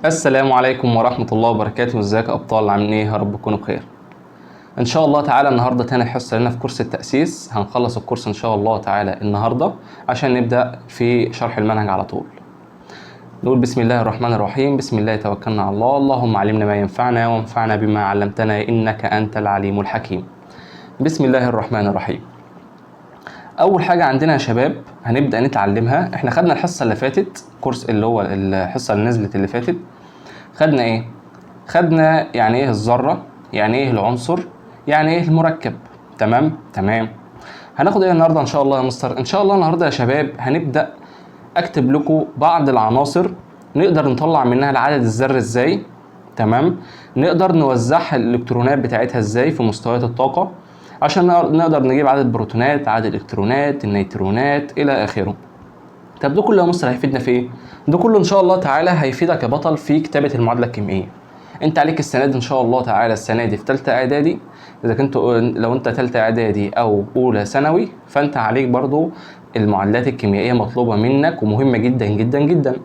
السلام عليكم ورحمة الله وبركاته. ازيك يا أبطال، عاملين ايه؟ يا رب تكونوا بخير ان شاء الله تعالى. النهارده تاني حصة لنا في كورس التأسيس. هنخلص الكورس ان شاء الله تعالى النهارده عشان نبدأ في شرح المنهج على طول. نقول بسم الله الرحمن الرحيم. بسم الله توكلنا على الله، اللهم علمنا ما ينفعنا وانفعنا بما علمتنا إنك أنت العليم الحكيم. بسم الله الرحمن الرحيم. اول حاجة عندنا يا شباب هنبدا نتعلمها، احنا خدنا الحصة اللي فاتت كورس اللي هو الحصة اللي نزلت اللي فاتت، خدنا ايه؟ خدنا يعني ايه الذرة، يعني ايه العنصر، يعني ايه المركب. تمام تمام. هناخد ايه النهارده ان شاء الله يا مستر؟ ان شاء الله النهارده يا شباب هنبدا اكتب لكم بعض العناصر نقدر نطلع منها العدد الذري ازاي، تمام، نقدر نوزعها الالكترونات بتاعتها ازاي في مستويات الطاقة عشان نقدر نجيب عدد بروتونات، عدد الكترونات، النيترونات الى اخره. طب ده كله يا مستر هيفيدنا في ايه؟ ده كله ان شاء الله تعالى هيفيدك يا بطل في كتابه المعادلة الكيميائية. انت عليك السنة دي ان شاء الله تعالى، السنة دي في ثالثة اعدادي، اذا كنت لو انت ثالثة اعدادي او اولى ثانوي فانت عليك برضو المعادلات الكيميائية مطلوبه منك ومهمة جدا جدا جدا.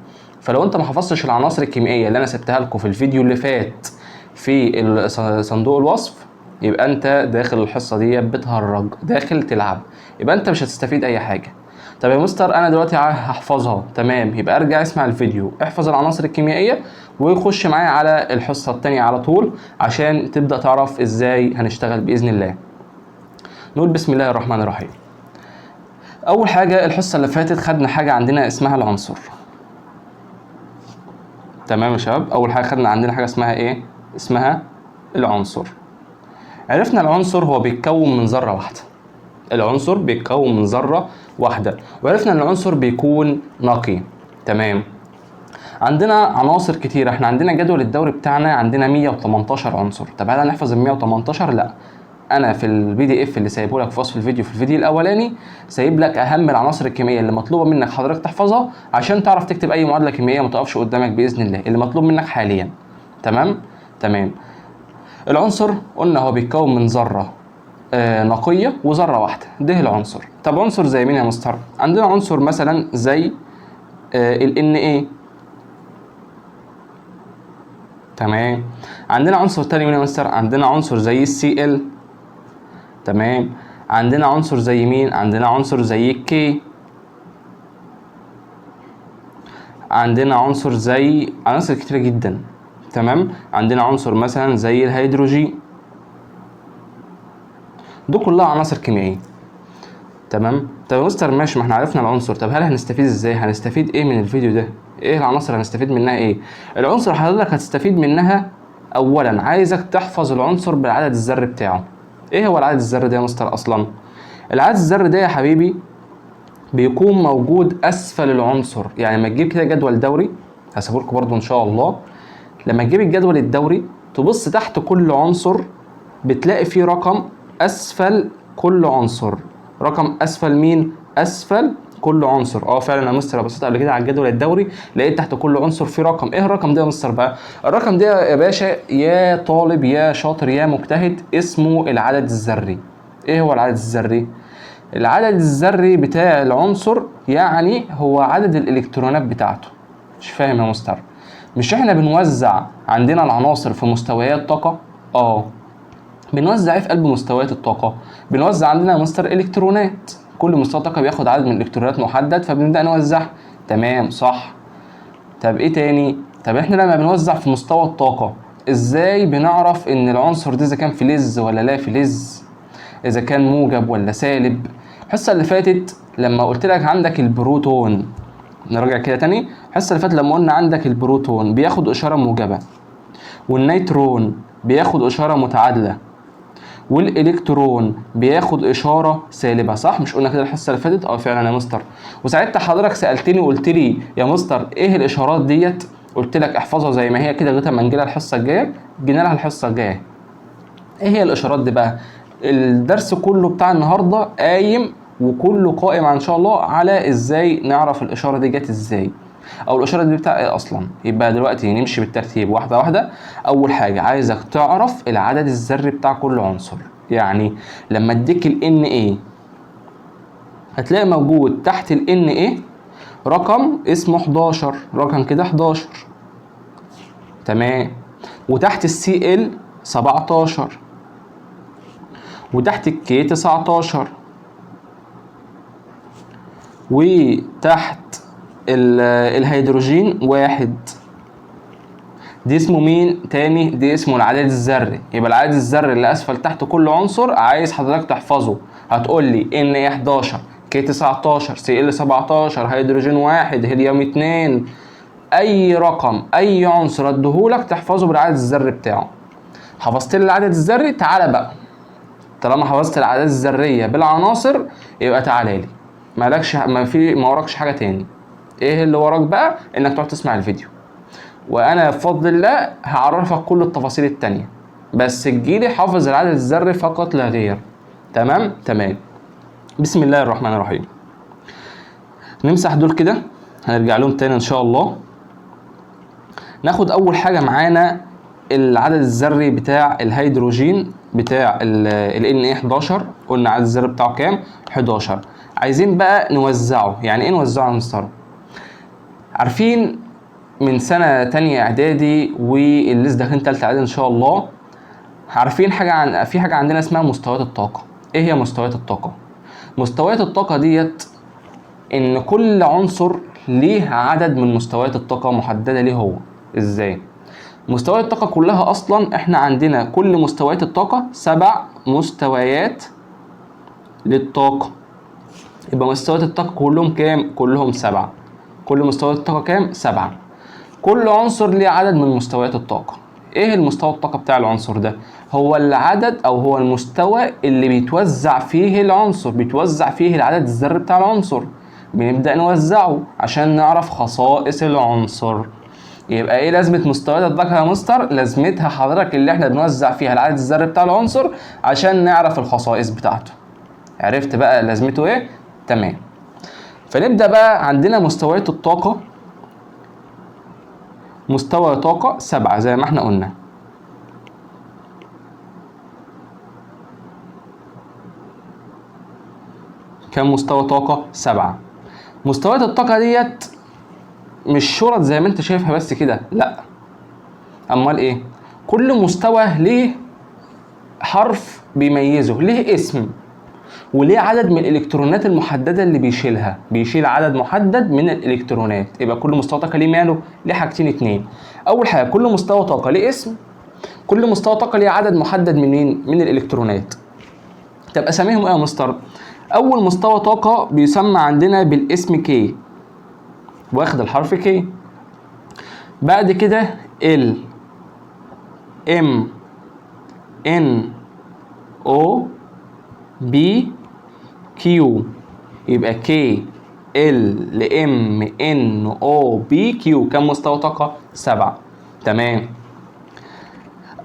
فلو انت ما حفظتش العناصر الكيميائية اللي انا سبتها لكم في الفيديو اللي فات في صندوق الوصف، يبقى انت داخل الحصة دي بتهرج، داخل تلعب، يبقى انت مش هتستفيد اي حاجة. طب يا مستر انا دلوقتي هحفظها، تمام، يبقى ارجع اسمع الفيديو، احفظ العناصر الكيميائية وخش معايا على الحصة الثانية على طول عشان تبدا تعرف ازاي هنشتغل باذن الله. نقول بسم الله الرحمن الرحيم. اول حاجة الحصة اللي فاتت خدنا حاجة عندنا اسمها العنصر. تمام يا شباب، اول حاجة خدنا عندنا حاجة اسمها ايه؟ اسمها العنصر. عرفنا العنصر هو بيتكون من ذرة واحدة، العنصر بيتكون من ذرة واحدة، وعرفنا ان العنصر بيكون نقي. تمام. عندنا عناصر كتيرة، احنا عندنا جدول الدوري بتاعنا عندنا 118 عنصر. طب هل هنحفظ ال 118؟ لا، انا في ال PDF اللي سايبه لك في وصف الفيديو في الفيديو الاولاني سايب لك اهم العناصر الكيميائية اللي مطلوبه منك حضرتك تحفظها عشان تعرف تكتب اي معادلة كيميائية ما تقفش قدامك باذن الله، اللي مطلوب منك حاليا. تمام تمام. العنصر قلنا هو بيتكون من ذرة نقية وذرة واحدة، ده العنصر. طب عنصر زي مين يا مستر؟ عندنا عنصر مثلا زي ال Na. تمام. عندنا عنصر تاني مين يا مستر؟ عندنا عنصر زي ال Cl. تمام. عندنا عنصر زي مين؟ عندنا عنصر زي ال K. عندنا عنصر زي عناصر كتيرة جدا. تمام. عندنا عنصر مثلا زي الهيدروجين. دول كلها عناصر كيميائية. تمام. طب يا مستر ماشي، ما احنا عرفنا العنصر، طب هل هنستفيد ازاي؟ هنستفيد ايه من الفيديو ده؟ ايه العناصر هنستفيد منها ايه؟ العنصر حضرتك هتستفيد منها اولا عايزك تحفظ العنصر بالعدد الذري بتاعه. ايه هو العدد الذري ده يا مستر اصلا؟ العدد الذري ده يا حبيبي بيكون موجود اسفل العنصر. يعني لما تجيب كده جدول دوري هسيبه لكم برده ان شاء الله، لما تجيب الجدول الدوري تبص تحت كل عنصر بتلاقي فيه رقم اسفل كل عنصر. رقم اسفل مين؟ اسفل كل عنصر. فعلا يا مستر بصيت قبل كده على الجدول الدوري لقيت تحت كل عنصر فيه رقم. ايه الرقم ده يا مستر بقى؟ الرقم ده يا باشا يا طالب يا شاطر يا مجتهد اسمه العدد الذري. ايه هو العدد الذري؟ العدد الذري بتاع العنصر يعني هو عدد الالكترونات بتاعته. مش فاهم يا مستر؟ مش احنا بنوزع عندنا العناصر في مستويات طاقة؟ بنوزع ايه في قلب مستويات الطاقة؟ بنوزع عندنا يا مستر الكترونات، كل مستوى طاقة بياخد عدد من الالكترونات محدد فبنبدأ نوزعها. تمام صح. طب ايه تاني؟ طب احنا لما بنوزع في مستوى الطاقة ازاي بنعرف ان العنصر ده اذا كان فلز ولا لا فلز، اذا كان موجب ولا سالب؟ الحصة اللي فاتت لما قلت لك عندك البروتون، نراجع كده تاني، الحصة اللي فاتت لما قلنا عندك البروتون بياخد إشارة موجبة، والنيترون بياخد إشارة متعادلة، والإلكترون بياخد إشارة سالبة، صح؟ مش قلنا كده الحصة اللي فاتت؟ فعلا يا مستر. وساعتها حضرتك سألتني وقلت لي يا مستر إيه الإشارات ديت؟ قلت لك احفظها زي ما هي كده لغاية ما نجيلها الحصة الجاية. جينا لها الحصة الجاية. إيه هي الإشارات دي بقى؟ الدرس كله بتاع النهاردة قايم وكله قائم ان شاء الله على ازاي نعرف الاشارة دي جت ازاي، او الاشارة دي بتاع ايه اصلا. يبقى دلوقتي نمشي بالترتيب واحدة واحدة. اول حاجة عايزك تعرف العدد الذري بتاع كل عنصر. يعني لما اديك ال Na هتلاقي موجود تحت ال Na رقم اسمه 11، رقم كده 11. تمام. وتحت ال Cl 17، وتحت ال K 19، وتحت الهيدروجين 1. دي اسمه مين تاني؟ دي اسمه العدد الذري. يبقى العدد الذري اللي اسفل تحت كل عنصر عايز حضرتك تحفظه. هتقول لي Na 11، K 19، Cl 17، هيدروجين 1، هيليوم 2، اي رقم اي عنصر اديهولك تحفظه بالعدد الذري بتاعه. حفظت لي العدد الذري؟ تعالى بقى، طالما حفظت الاعداد الذرية بالعناصر يبقى تعالى لي، مالكش ما في ما وراكش حاجة تاني. ايه اللي وراك بقى؟ انك تقعد تسمع الفيديو، وانا بفضل الله هعرفك كل التفاصيل التانية، بس تجيلي حافظ العدد الذري فقط لا غير. تمام؟ تمام. بسم الله الرحمن الرحيم. نمسح دول كده، هنرجع لهم تاني ان شاء الله. ناخد اول حاجة معانا العدد الذري بتاع الهيدروجين بتاع ال Na 11. قلنا العدد الذري بتاعه كام؟ 11. عايزين بقى نوزعه. يعني ايه نوزعه يا مستر؟ عارفين من سنة تانية اعدادي واللي لسه داخلين تالتة اعدادي ان شاء الله، عارفين حاجة عن في حاجة عندنا اسمها مستويات الطاقة. ايه هي مستويات الطاقة؟ مستويات الطاقة ديت ان كل عنصر ليه عدد من مستويات الطاقة محددة ليه هو. ازاي؟ مستويات الطاقة كلها اصلا احنا عندنا كل مستويات الطاقة 7 مستويات للطاقة. يبقى مستويات الطاقة كلهم كام؟ كلهم 7. كل مستويات الطاقة كام؟ 7. كل عنصر ليه عدد من مستويات الطاقة. ايه المستوى الطاقة بتاع العنصر ده؟ هو العدد او هو المستوى اللي بيتوزع فيه العنصر، بيتوزع فيه العدد الذري بتاع العنصر. بنبدأ نوزعه عشان نعرف خصائص العنصر. يبقى ايه لازمة مستويات الطاقة يا مستر؟ لازمتها حضرتك اللي احنا بنوزع فيها العدد الذري بتاع العنصر عشان نعرف الخصائص بتاعته. عرفت بقى لازمته ايه؟ تمام. فنبدأ بقى عندنا مستويات الطاقة. مستوى طاقة 7 زي ما احنا قلنا. كم مستوى طاقة؟ 7. مستويات الطاقة ديت مش شرط زي ما انت شايفها بس كده، لا. امال ايه؟ كل مستوى ليه حرف بيميزه، ليه اسم، وليه عدد من الالكترونات المحددة اللي بيشيلها. بيشيل عدد محدد من الالكترونات. يبقى كل مستوى طاقة ليه ماله؟ ليه حاجتين اتنين. اول حاجة كل مستوى طاقة ليه اسم، كل مستوى طاقة ليه عدد محدد من مين؟ من الالكترونات. طب اساميهم ايه يا مستر؟ اول مستوى طاقة بيسمى عندنا بالاسم K، واخد الحرف K. بعد كده L M N O P Q. يبقى K L M N O P Q. كم مستوى طاقة؟ 7. تمام.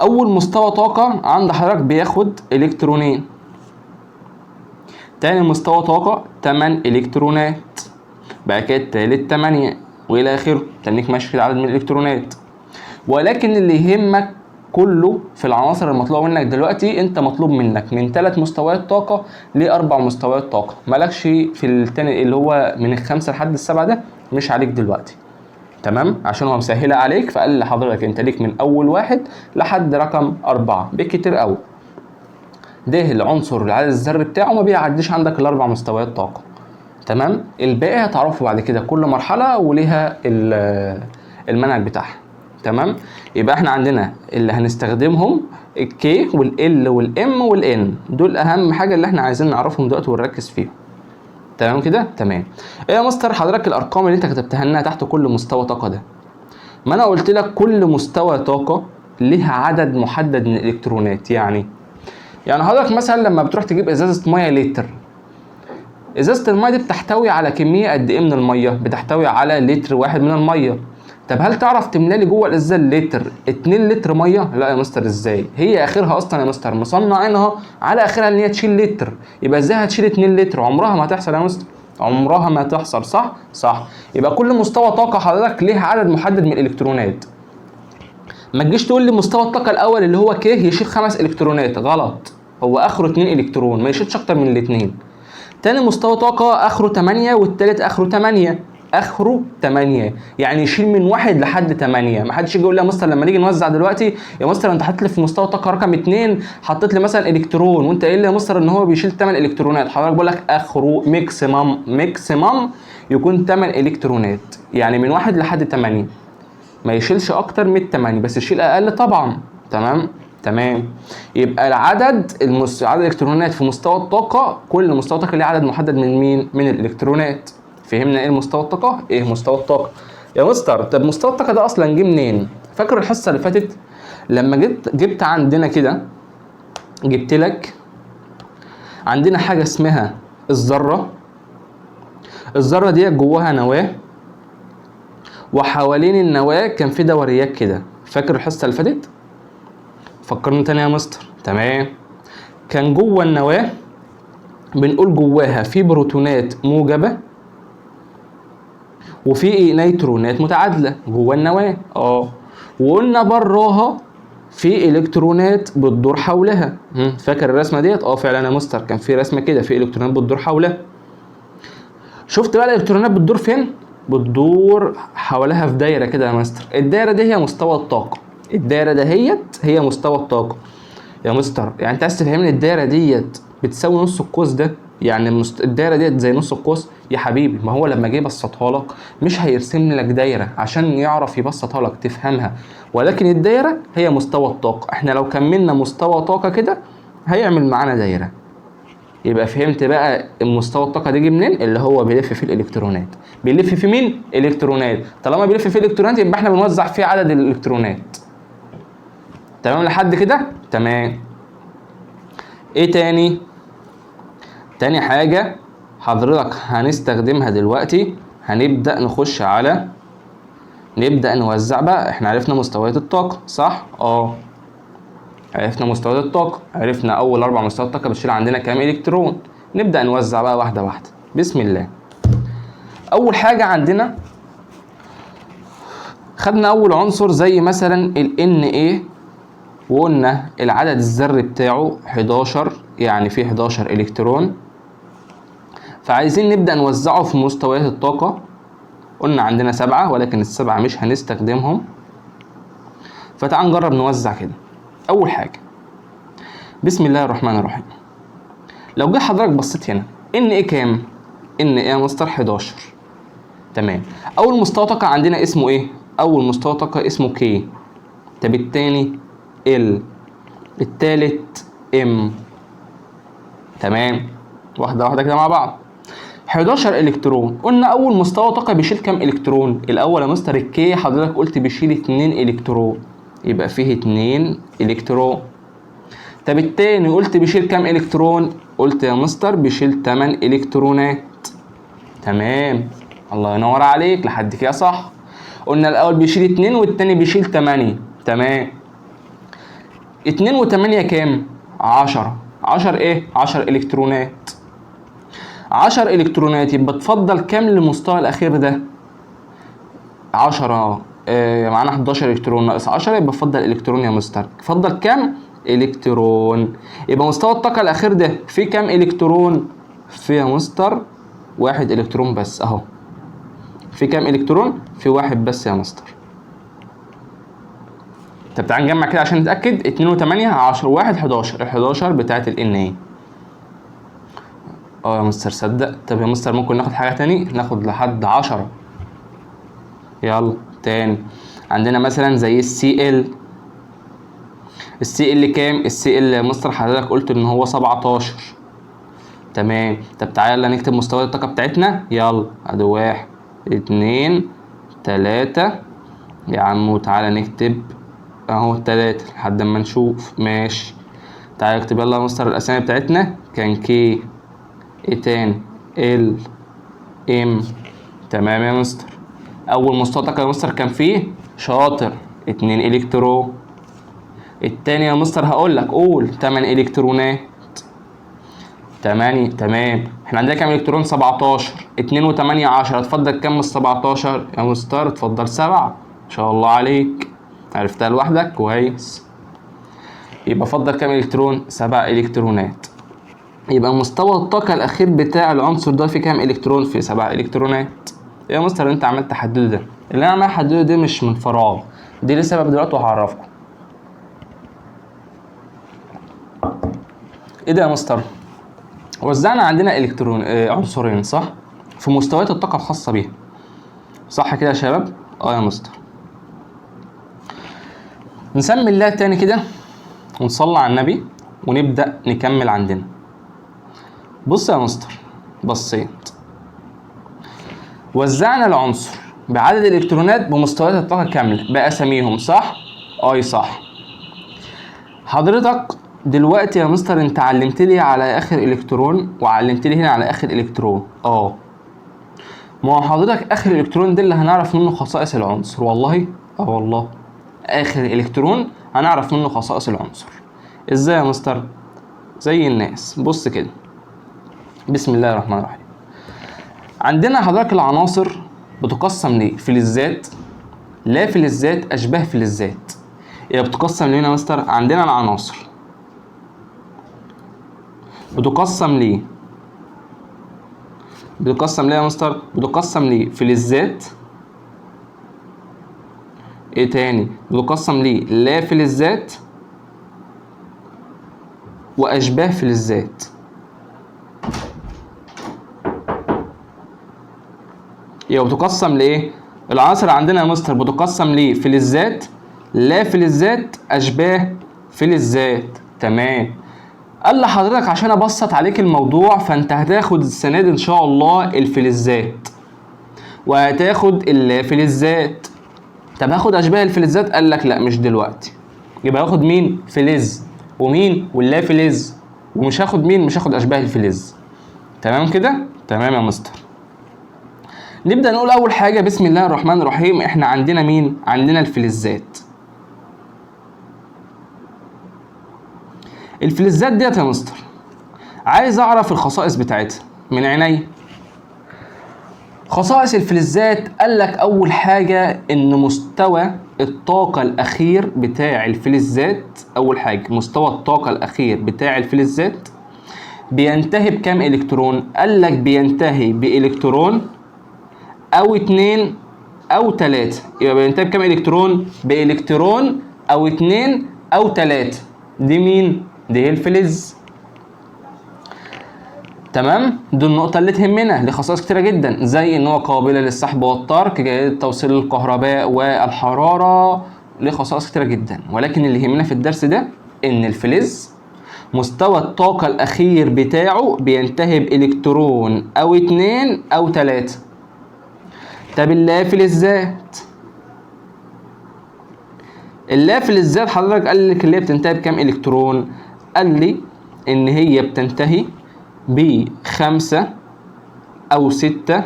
أول مستوى طاقة عند حضرتك بياخد إلكترونين. تاني مستوى طاقة 8 إلكترونات. بعد كده التالت 8 وإلى آخره. تنيك ماشي كده عدد من الإلكترونات. ولكن اللي يهمك كله في العناصر المطلوبة منك دلوقتي، انت مطلوب منك من 3 مستويات طاقة ل4 مستويات طاقة. مالكش في التاني اللي هو من 5 لحد 7 ده مش عليك دلوقتي. تمام؟ عشان هو مسهلة عليك فقال لحضرتك انت ليك من اول 1 لحد رقم 4 بكتير قوي. ده العنصر العدد الذري بتاعه ما بيعديش عندك ال4 مستويات طاقة. تمام؟ الباقي هتعرفه بعد كده، كل مرحلة وليها المنهج بتاعها. تمام؟ يبقى احنا عندنا اللي هنستخدمهم الكي والال والام والان، دول اهم حاجة اللي احنا عايزين نعرفهم دلوقتي ونركز فيهم. تمام كده؟ تمام. ايه يا مستر حضرتك الارقام اللي انت كتبتها لنا تحت كل مستوى طاقة ده؟ ما انا قلت لك كل مستوى طاقة ليه عدد محدد من الالكترونات. يعني حضرتك مثلا لما بتروح تجيب ازازة مية لتر، ازازة المية دي بتحتوي على كمية قد ايه من المية؟ بتحتوي على لتر 1 من المية. طب هل تعرف تملى لي جوه الازازه اللتر 2 لتر مية؟ لا يا مستر، ازاي؟ هي اخرها اصلا يا مستر مصنعينها على اخرها ان هي تشيل لتر، يبقى ازاي هتشيل 2 لتر؟ عمرها ما هتحصل يا مستر، عمرها ما تحصل. صح؟ صح. يبقى كل مستوى طاقة حضرتك ليه عدد محدد من الالكترونات. ما تجيش تقول لي مستوى الطاقة الاول اللي هو K يشيل 5 الكترونات، غلط، هو اخره 2 الكترون، ما يشيلش اكتر من الاتنين. تاني مستوى طاقة اخره 8 والتالت اخره 8، اخره 8، يعني يشيل من 1 لحد 8. ما حدش يجي يقول لي يا مستر لما نيجي نوزع دلوقتي يا مستر انت حاطط لي في مستوى طاقة رقم 2 حطيت لي مثلا الكترون، وانت قايل لي يا مستر ان هو بيشيل 8 الكترونات. حضرتك بقول لك اخره maximum يكون 8 الكترونات، يعني من 1 لحد 8، ما يشيلش اكتر من 8، بس يشيل اقل طبعا. تمام تمام. يبقى عدد الالكترونات في مستوى الطاقة، كل مستوى طاقة ليه عدد محدد من مين؟ من الالكترونات. فهمنا ايه مستوى الطاقة؟ ايه مستوى الطاقة يا مستر؟ طب مستوى الطاقة ده اصلا جه منين؟ فاكر الحصة اللي فاتت لما جبت عندنا كده، جبت لك عندنا حاجة اسمها الذرة. الذرة دي جواها نواه، وحوالين النواة كان في دوريات كده. فاكر الحصة اللي فاتت؟ فكرني تاني يا مستر. تمام. كان جوه النواة بنقول جواها في بروتونات موجبة وفي ايه؟ نيترونات متعادلة جوه النواة. وقلنا براها في الكترونات بتدور حولها. فاكر الرسمة ديت؟ فعلا يا مستر كان في رسمة كده في الكترونات بتدور حولها. شفت بقى الالكترونات بتدور فين؟ بتدور حواليها في دايرة كده يا مستر. الدايرة دي هي مستوى الطاقة. الدايرة دهيت هي مستوى الطاقة يا مستر. يعني انت عايز تفهمني الدايرة ديت بتساوي نص القوس ده؟ يعني الدايرة ديت زي نص القوس يا حبيبي. ما هو لما جه يبسطها لك مش هيرسم لك دايرة عشان يعرف يبسطها لك تفهمها، ولكن الدايرة هي مستوى الطاقة. احنا لو كملنا مستوى طاقة كده هيعمل معانا دايرة. يبقى فهمت بقى مستوى الطاقة دي جه منين؟ اللي هو بيلف فيه الالكترونات. بيلف في مين؟ الكترونات. طالما بيلف فيه الالكترونات يبقى احنا بنوزع فيه عدد الالكترونات. تمام لحد كده؟ تمام. ايه تاني؟ تاني حاجة حضرتك هنستخدمها دلوقتي، هنبدأ نخش على نبدأ نوزع بقى. احنا عرفنا مستويات الطاقة صح؟ عرفنا مستويات الطاقة، عرفنا أول 4 مستويات طاقة بتشيل عندنا كام إلكترون. نبدأ نوزع بقى واحدة واحدة. بسم الله. أول حاجة عندنا خدنا أول عنصر زي مثلا ال Na، وقلنا العدد الذري بتاعه 11، يعني فيه 11 إلكترون. فعايزين نبدأ نوزعه في مستويات الطاقة. قلنا عندنا 7، ولكن ال7 مش هنستخدمهم. فتعال نجرب نوزع كده. أول حاجة بسم الله الرحمن الرحيم. لو جه حضرتك بصيت هنا Na كام؟ Na يا مستر 11. تمام. أول مستوى طاقة عندنا اسمه إيه؟ أول مستوى طاقة اسمه K. طب التاني L، التالت M. تمام. واحدة واحدة كده مع بعض. 11 إلكترون. قلنا أول مستوى طاقة بيشيل كام إلكترون؟ الأول يا مستر ال K حضرتك قلت بيشيل 2 إلكترون، يبقى فيه 2 إلكترون. طب التاني قلت بيشيل كام إلكترون؟ قلت يا مستر بيشيل 8 إلكترونات. تمام، الله ينور عليك، لحد كده صح. قلنا الأول بيشيل 2 والتاني بيشيل 8. تمام. 2 و8 كام؟ 10. 10 إيه؟ 10 إلكترونات. 10 إلكترونات، يبقى تفضل كام للمستوى الأخير ده؟ 10. معانا 11 إلكترون ناقص 10، يبقى فضل إلكترون يا مستر. فضل كام؟ إلكترون. يبقى مستوى الطاقة الأخير ده فيه كام إلكترون؟ فيه يا مستر 1 إلكترون بس أهو. في كام إلكترون؟ في 1 بس يا مستر. طب تعال نجمع كده عشان نتأكد. 2 و8 10، 1 11، ال 11 بتاعت ال Na. يا مستر صدق. طب يا مستر ممكن ناخد حاجة تاني؟ ناخد لحد 10. يلا تاني. عندنا مثلا زي ال Cl. ال Cl كام؟ ال Cl يا مستر حضرتك قلت ان هو 17. تمام. طب تعالى نكتب مستويات الطاقة بتاعتنا. يلا ادي 1 2 3 يا عم، وتعالى نكتب اهو 3 لحد ما نشوف. ماشي. تعالى اكتب يلا يا مستر الاسامي بتاعتنا. كان K، ايه تاني؟ L، M. تمام يا مستر. اول مستوى طاقة يا مستر كان فيه شاطر 2 الكترون. التاني يا مستر هقول لك قول 8 الكترونات. 8. تمام. احنا عندنا كام الكترون؟ 17. 2 و8 10. اتفضل كام من 17 يا مستر؟ اتفضل 7. ان شاء الله عليك، عرفتها لوحدك كويس. يبقى فضل كام الكترون؟ 7 الكترونات. يبقى مستوى الطاقة الأخير بتاع العنصر ده في كام إلكترون؟ في 7 إلكترونات. ايه يا مستر اللي انت عمال تحدده ده؟ اللي انا عمال احدده ده مش من فراغ، دي لسه بقى دلوقتي وهعرفكم. ايه ده يا مستر؟ وزعنا عندنا الكترون عنصرين صح؟ في مستويات الطاقة الخاصة بيها. صح كده يا شباب؟ اه يا مستر. نسمي الله تاني كده ونصلي على النبي ونبدأ نكمل عندنا. بص يا مستر، بصيت وزعنا العنصر بعدد الالكترونات بمستويات الطاقة كاملة بأساميهم صح؟ اي صح. حضرتك دلوقتي يا مستر انت علمت لي على اخر الكترون وعلمت لي هنا على اخر الكترون. ما هو حضرتك اخر الكترون ده اللي هنعرف منه خصائص العنصر. والله؟ والله اخر الكترون هنعرف منه خصائص العنصر. ازاي يا مستر؟ زي الناس. بص كده، بسم الله الرحمن الرحيم. عندنا حضرتك العناصر بتقسم ليه؟ فلزات، لا فلزات، اشباه فلزات. هي بتقسم ليه يا مستر؟ عندنا العناصر بتقسم ليه؟ بتقسم ليه يا مستر؟ بتقسم ليه؟ فلزات. ايه تاني؟ بتقسم ليه؟ لا فلزات واشباه فلزات. يبقى بتقسم لايه؟ العناصر عندنا يا مستر بتقسم ليه؟ فلزات، لا فلزات، اشباه فلزات. تمام. قال لحضرتك عشان ابسط عليك الموضوع فانت هتاخد السنة دي ان شاء الله الفلزات وهتاخد اللافلزات. طب هاخد اشباه الفلزات؟ قال لك لا مش دلوقتي. يبقى هاخد مين؟ فلز ومين؟ واللافلز. ومش هاخد مين؟ مش هاخد اشباه الفلز. تمام كده؟ تمام يا مستر. نبدأ نقول أول حاجة بسم الله الرحمن الرحيم. إحنا عندنا مين؟ عندنا الفلزات. الفلزات ديت يا مستر عايز أعرف الخصائص بتاعتها من عيني. خصائص الفلزات قال لك أول حاجة إن مستوى الطاقة الأخير بتاع الفلزات، أول حاجة مستوى الطاقة الأخير بتاع الفلزات بينتهي بكام إلكترون؟ قال لك بينتهي بإلكترون أو 2 أو 3. يبقى بينتهي بكام إلكترون؟ بإلكترون أو 2 أو 3. دي مين؟ دي الفلز. تمام؟ دي النقطة اللي تهمنا، لخصائص كتيرة جدا زي إن هو قابلة للسحب والترك، جيدة توصيل الكهرباء والحرارة، ليه خصائص كتيرة جدا. ولكن اللي يهمنا في الدرس ده إن الفلز مستوى الطاقة الأخير بتاعه بينتهي بإلكترون أو 2 أو 3. طب اللافلزات، اللافلزات حضرتك قال لك اللي هي بتنتهي بكام إلكترون؟ قال لي إن هي بتنتهي ب5 أو 6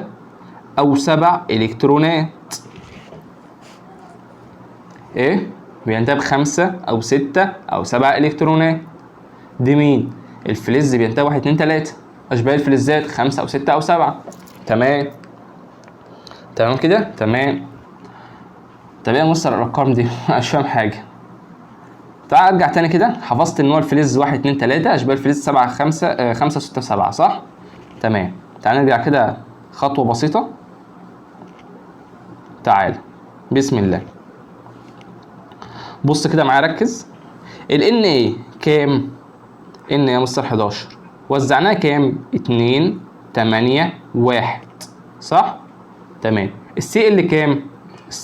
أو 7 إلكترونات. إيه؟ بينتهي ب5 أو 6 أو 7 إلكترونات. دي مين؟ الفلز بينتهي 1 2 3، أشباه الفلزات 5 أو 6 أو 7. تمام؟ تمام كده؟ تمام. طب ايه يا مستر الارقام دي؟ مش فاهم حاجة. تعال ارجع تاني كده. حفظت ان هو الفلز 1 2 3، اشباه الفلز 7 5 5 6 7 صح؟ تمام. تعال نرجع كده خطوة بسيطة. تعال بسم الله. بص كده معايا، ركز. ال Na كام؟ N يا مستر 11، وزعناها كام؟ 2 8 1 صح؟ تمام. ال Cl كام؟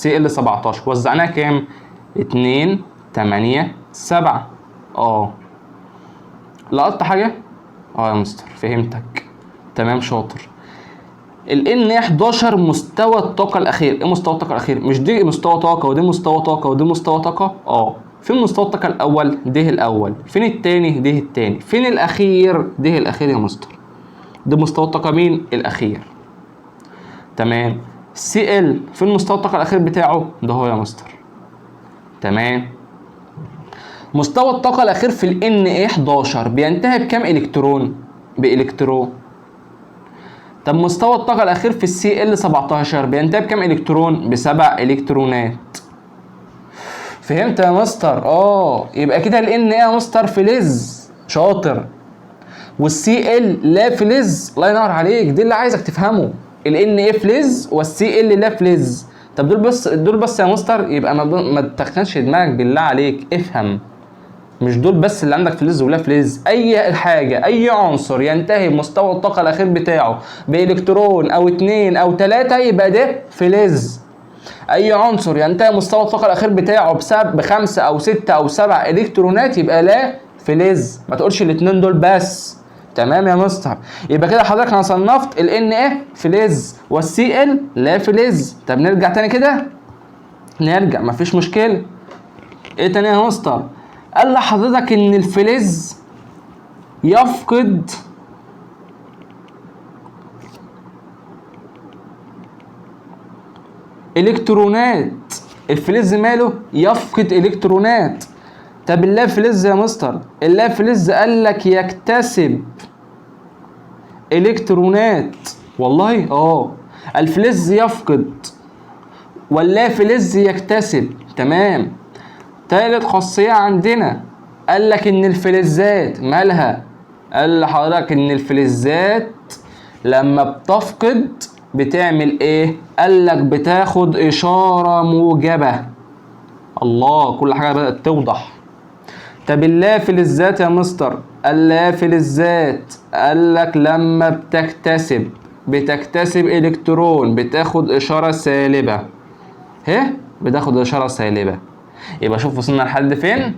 ال Cl 17، وزعناها كام؟ 2 8 7. لقطت حاجة؟ يا مستر فهمتك. تمام شاطر. ال Na 11 مستوى الطاقة الأخير. إيه مستوى الطاقة الأخير؟ مش دي مستوى طاقة ودي مستوى طاقة ودي مستوى طاقة؟ فين مستوى الطاقة الأول؟ ده الأول. فين التاني؟ ده التاني. فين الأخير؟ ده الأخير يا مستر. ده مستوى الطاقة مين؟ الأخير. تمام. Cl فين مستوى الطاقة الأخير بتاعه؟ ده هو يا مستر. تمام. مستوى الطاقة الأخير في ال Na 11 بينتهي بكام إلكترون؟ بإلكترون. طب مستوى الطاقة الأخير في ال Cl 17 بينتهي بكام إلكترون؟ ب7 إلكترونات. فهمت يا مستر؟ يبقى كده ال Na يا مستر فلز، شاطر. وال Cl لا فلز، الله ينور عليك، دي اللي عايزك تفهمه. ال Na فلز وال Cl لا فلز. طب دول بس، دول بس يا مستر؟ يبقى ما تتخنش دماغك بالله عليك، افهم. مش دول بس اللي عندك فلز ولا فلز، اي حاجة، اي عنصر ينتهي بمستوى الطاقة الاخير بتاعه بالكترون او 2 او 3 يبقى ده فلز. اي عنصر ينتهي مستوى الطاقة الاخير بتاعه بسبب ب5 او 6 او 7 الكترونات يبقى لا فلز. ما تقولش الاتنين دول بس. تمام يا مستر؟ يبقى كده حضرتك انا صنفت ال Na فلز وال Cl لا فلز. طب نرجع تاني كده، نرجع مفيش مشكلة. ايه تاني يا مستر؟ قال لحضرتك ان الفلز يفقد الكترونات. الفلز ماله؟ يفقد الكترونات. طب اللا فلز يا مستر؟ اللا فلز قال لك يكتسب الكترونات. والله الفلز يفقد واللا فلز يكتسب. تمام. تالت خاصية عندنا قال لك ان الفلزات مالها؟ قال لحضرتك ان الفلزات لما بتفقد بتعمل ايه؟ قال لك بتاخد اشارة موجبة. الله، كل حاجة بدأت توضح. طب اللا فلزات يا مستر؟ اللا فلزات قال لك لما بتكتسب الكترون بتاخد اشارة سالبة. ها؟ بتاخد اشارة سالبة. يبقى شوف وصلنا لحد فين؟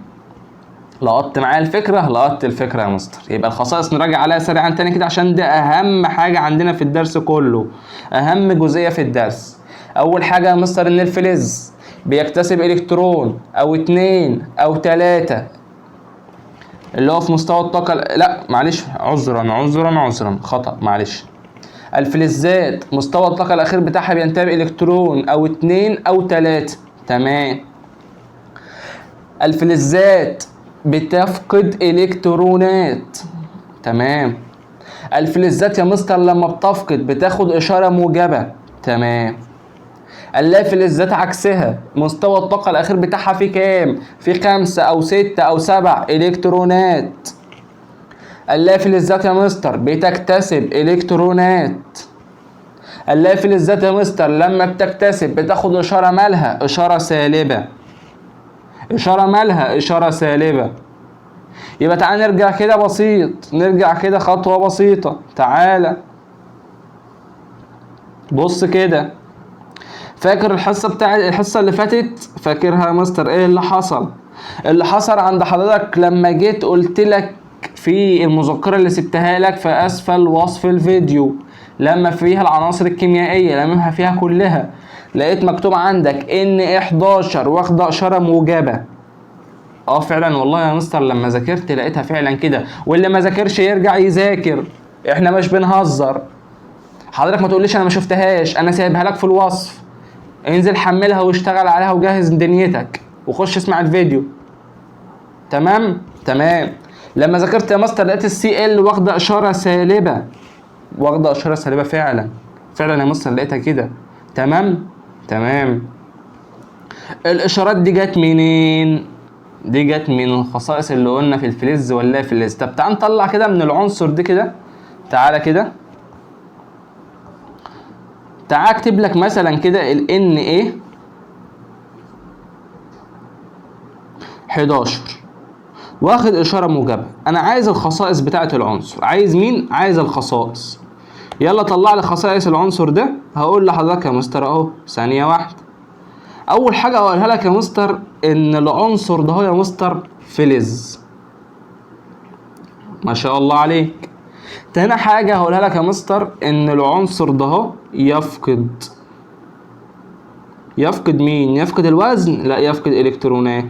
لقطت معايا الفكرة؟ لقطت الفكرة يا مستر. يبقى الخصائص نراجع عليها سريعا تاني كده عشان ده أهم حاجة عندنا في الدرس كله، أهم جزئية في الدرس. أول حاجة يا مستر إن الفلز بيكتسب إلكترون أو 2 أو 3 اللي هو في مستوى الطاقة، لا معلش، عذرا عذرا عذرا، خطأ معلش. الفلزات مستوى الطاقة الأخير بتاعها بينتهي بإلكترون أو 2 أو 3. تمام. الفلزات بتفقد إلكترونات. تمام. الفلزات يا مستر لما بتفقد بتاخد إشارة موجبة. تمام. اللافلزات عكسها، مستوى الطاقة الأخير بتاعها في كام؟ في 5 أو 6 أو 7 إلكترونات. اللافلزات يا مستر بتكتسب إلكترونات. اللافلزات يا مستر لما بتكتسب بتاخد إشارة مالها؟ إشارة سالبة. إشارة مالها؟ إشارة سالبة. يبقى تعالى نرجع كده بسيط، نرجع كده خطوة بسيطة. تعالى بص كده، فاكر الحصة بتاع الحصة اللي فاتت؟ فاكرها يا مستر؟ ايه اللي حصل؟ اللي حصل عند حضرتك لما جيت قلت لك في المذكرة اللي سبتها لك في أسفل وصف الفيديو، لما فيها العناصر الكيميائية لممها فيها كلها، لقيت مكتوب عندك ان 11 واخدة إشارة موجبة. فعلا والله يا مستر لما ذاكرت لقيتها فعلا كده، واللي ما ذاكرش يرجع يذاكر، احنا مش بنهزر. حضرتك ما تقوليش انا ما شفتهاش، انا سايبها لك في الوصف، انزل حملها واشتغل عليها وجهز دنيتك وخش اسمع الفيديو. تمام؟ تمام. لما ذاكرت يا مستر لقيت السي ال واخده اشارة سالبه، واخده اشارة سالبه فعلا، فعلا يا مستر لقيتها كده. تمام؟ تمام. الاشارات دي جت منين؟ دي جت من الخصائص اللي قلنا في الفلز ولا فلز. طب تعال نطلع كده من العنصر دي كده، تعالى كده، تعال اكتب لك مثلا كده ال Na 11 واخد اشارة موجبه. انا عايز الخصائص بتاعه العنصر، عايز مين؟ عايز الخصائص. يلا طلع لي خصائص العنصر ده. هقول لحضرتك يا مستر اهو، ثانية واحدة. اول حاجة هقولها لك يا مستر ان العنصر ده هو يا مستر فلز، ما شاء الله عليك. تاني حاجة هقولها لك يا مستر ان العنصر ده هو يفقد، يفقد مين؟ يفقد الوزن؟ لا، يفقد الكترونات.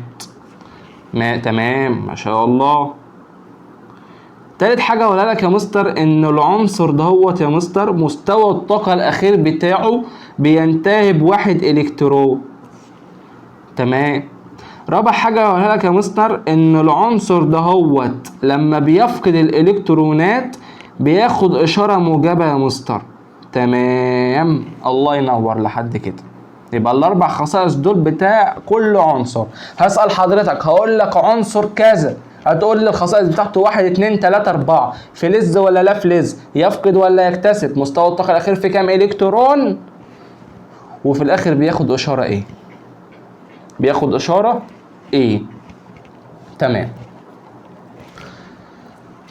ما تمام، ما شاء الله. تالت حاجة هقولها لك يا مستر ان العنصر ده هو يا مستر مستوى الطاقة الأخير بتاعه بينتهي ب1 إلكترون. تمام. رابع حاجة هقولها لك يا مستر ان العنصر ده هوت لما بيفقد الإلكترونات بياخد إشارة موجبة يا مستر. تمام، الله ينور لحد كده. يبقى الأربع خصائص دول بتاع كل عنصر. هسأل حضرتك هقول لك عنصر كذا، هتقول لي الخصائص بتاعته 1 2 3 4، فلز ولا لا فلز، يفقد ولا يكتسب، مستوى الطاقة الاخير في كام الكترون، وفي الاخر بياخد اشارة ايه؟ بياخد اشارة ايه. تمام.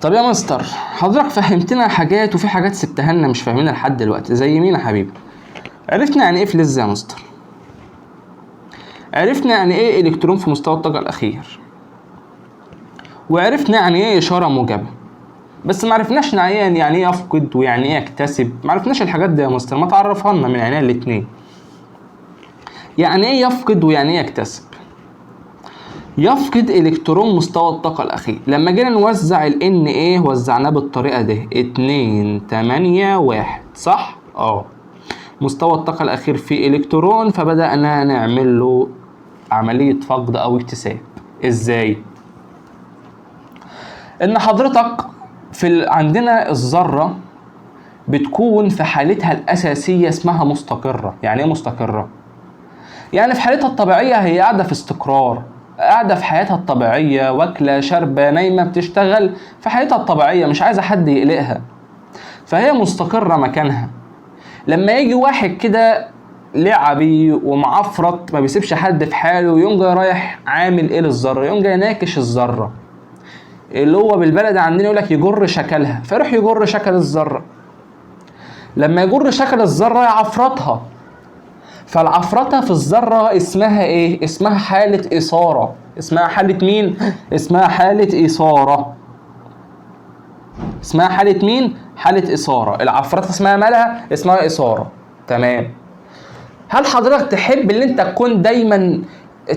طب يا مستر حضرتك فهمتنا حاجات وفي حاجات سبتها لنا مش فاهمينها لحد دلوقتي، زي مين يا حبيبي؟ عرفنا يعني ايه فلز يا مستر، عرفنا يعني ايه الكترون في مستوى الطاقة الاخير، وعرفنا يعني ايه اشارة موجبه، بس ما عرفناش يعني ايه يفقد ويعني ايه يكتسب، ما عرفناش الحاجات دي يا مستر، ما تعرفها لنا من عينيا الاتنين. يعني ايه يفقد ويعني ايه يكتسب؟ يفقد الكترون مستوى الطاقة الاخير. لما جينا نوزع ال Na وزعناه بالطريقة دي 2 8 1، صح؟ مستوى الطاقة الاخير فيه الكترون، فبدأنا نعمل له عملية فقد او اكتساب. ازاي؟ ان حضرتك عندنا الذرة بتكون في حالتها الأساسية اسمها مستقرة. يعني ايه مستقرة؟ يعني في حالتها الطبيعية هي قاعدة في استقرار، قاعدة في حياتها الطبيعية، واكلة شاربة نايمة بتشتغل في حياتها الطبيعية، مش عايزة حد يقلقها، فهي مستقرة مكانها. لما يجي واحد كده لعبي ومعفرط ما بيسيبش حد في حاله، يقوم جاي رايح عامل ايه للذرة؟ يقوم جاي ناكش الذرة، اللي هو بالبلد عندنا يقول لك يجر شكلها، فيروح يجر شكل الذرة. لما يجر شكل الذرة يعفرطها، فالعفرطة في الذرة اسمها ايه؟ اسمها حالة إثارة. اسمها حالة مين؟ اسمها حالة إثارة. اسمها حالة مين؟ حالة إثارة. العفرطة اسمها مالها؟ اسمها إثارة. تمام. هل حضرتك تحب ان انت تكون دايما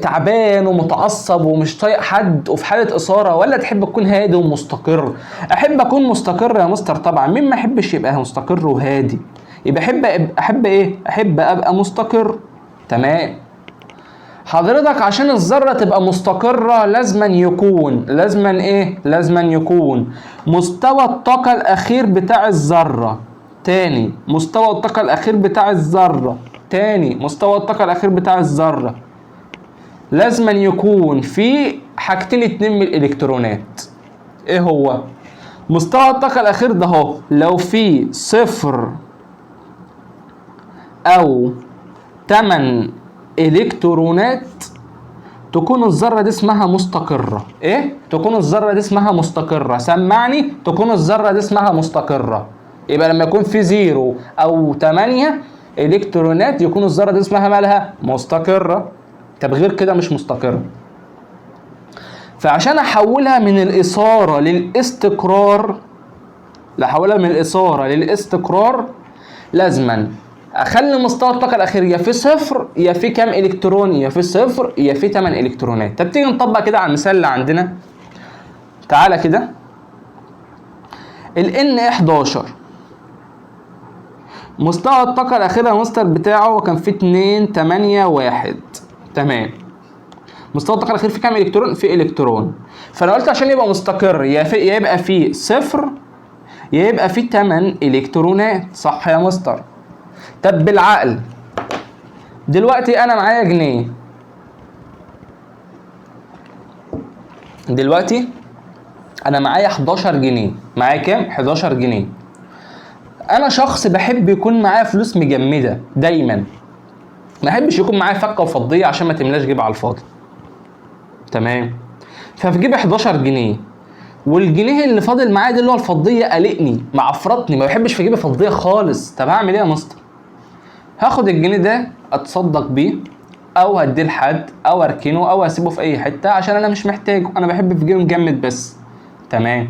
تعبان ومتعصب ومش طايق حد وفي حالة إثارة، ولا تحب تكون هادي ومستقر؟ أحب أكون مستقر يا مستر. طبعا مين ما يحبش يبقى مستقر وهادي؟ يبقى أحب إيه؟ أحب أبقى مستقر. تمام. حضرتك عشان الذرة تبقى مستقرة لازما يكون، لازما إيه؟ لازما يكون مستوى الطاقة الأخير بتاع الذرة، تاني مستوى الطاقة الأخير بتاع الذرة، تاني مستوى الطاقة الأخير بتاع الذرة لازما يكون في حاجتين اتنين من الإلكترونات. إيه هو؟ مستوى الطاقة الأخير ده أهو، لو في 0 أو 8 إلكترونات تكون الذرة دي اسمها مستقرة. إيه؟ تكون الذرة دي اسمها مستقرة. سمعني، تكون الذرة دي اسمها مستقرة. يبقى لما يكون في 0 أو 8 إلكترونات يكون الذرة دي اسمها مالها؟ مستقرة. طب غير كده مش مستقرة. فعشان أحولها من الإثارة للاستقرار، لأحولها من الإثارة للاستقرار لازما اخلي مستوى الطاقة الاخير يا في 0 يا في كام الكترون، يا في 0 يا في 8 الكترونات. طب تيجي نطبق كده على المثال اللي عندنا. تعالى كده، ال Na 11 مستوى الطاقة الاخيرة يا مستر بتاعه كان في 2 8 1. تمام. مستوى الطاقة الاخير في كام الكترون؟ في الكترون. فانا قلت عشان يبقى مستقر يا يبقى في 0 يا يبقى في 8 الكترونات. صح يا مستر؟ طب بالعقل دلوقتي انا معايا جنيه، دلوقتي انا معايا 11 جنيه، معايا كام؟ 11 جنيه. انا شخص بحب يكون معايا فلوس مجمده دايما، ما احبش يكون معايا فكه وفضيه عشان ما تملاش جيب على الفاضي. تمام. ففي جيب 11 جنيه، والجنيه اللي فاضل معايا ده اللي هو الفضيه قلقني معفرطني، ما بحبش في جيبي فضية خالص. طب هعمل ايه يا مستر؟ هاخد الجنيه ده اتصدق بيه، او هديه لحد، او اركنه، او اسيبه في اي حتة عشان انا مش محتاجه، انا بحب في جيبي مجمد بس. تمام.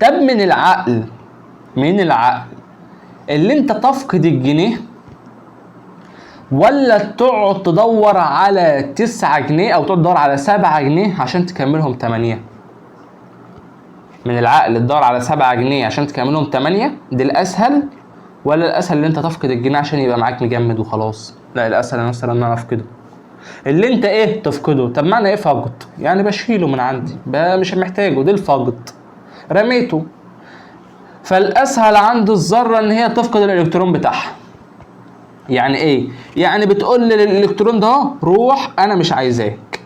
طب من العقل، من العقل اللي انت تفقد الجنيه ولا تقعد تدور على 9 جنيه او تقعد تدور على 7 جنيه عشان تكملهم 8؟ من العقل تدور على 7 جنيه عشان تكملهم 8، دي الاسهل، ولا الاسهل ان انت تفقد الجنيه عشان يبقى معاك مجمد وخلاص؟ لا، الاسهل مثلا ان انا افقده. اللي انت ايه تفقده؟ طب معنى ايه فقد؟ يعني بشيله من عندي، مش محتاجه، دي الفقد، رميته. فالاسهل عند الذرة ان هي تفقد الالكترون بتاعها. يعني ايه؟ يعني بتقول للالكترون ده روح، انا مش عايزاك،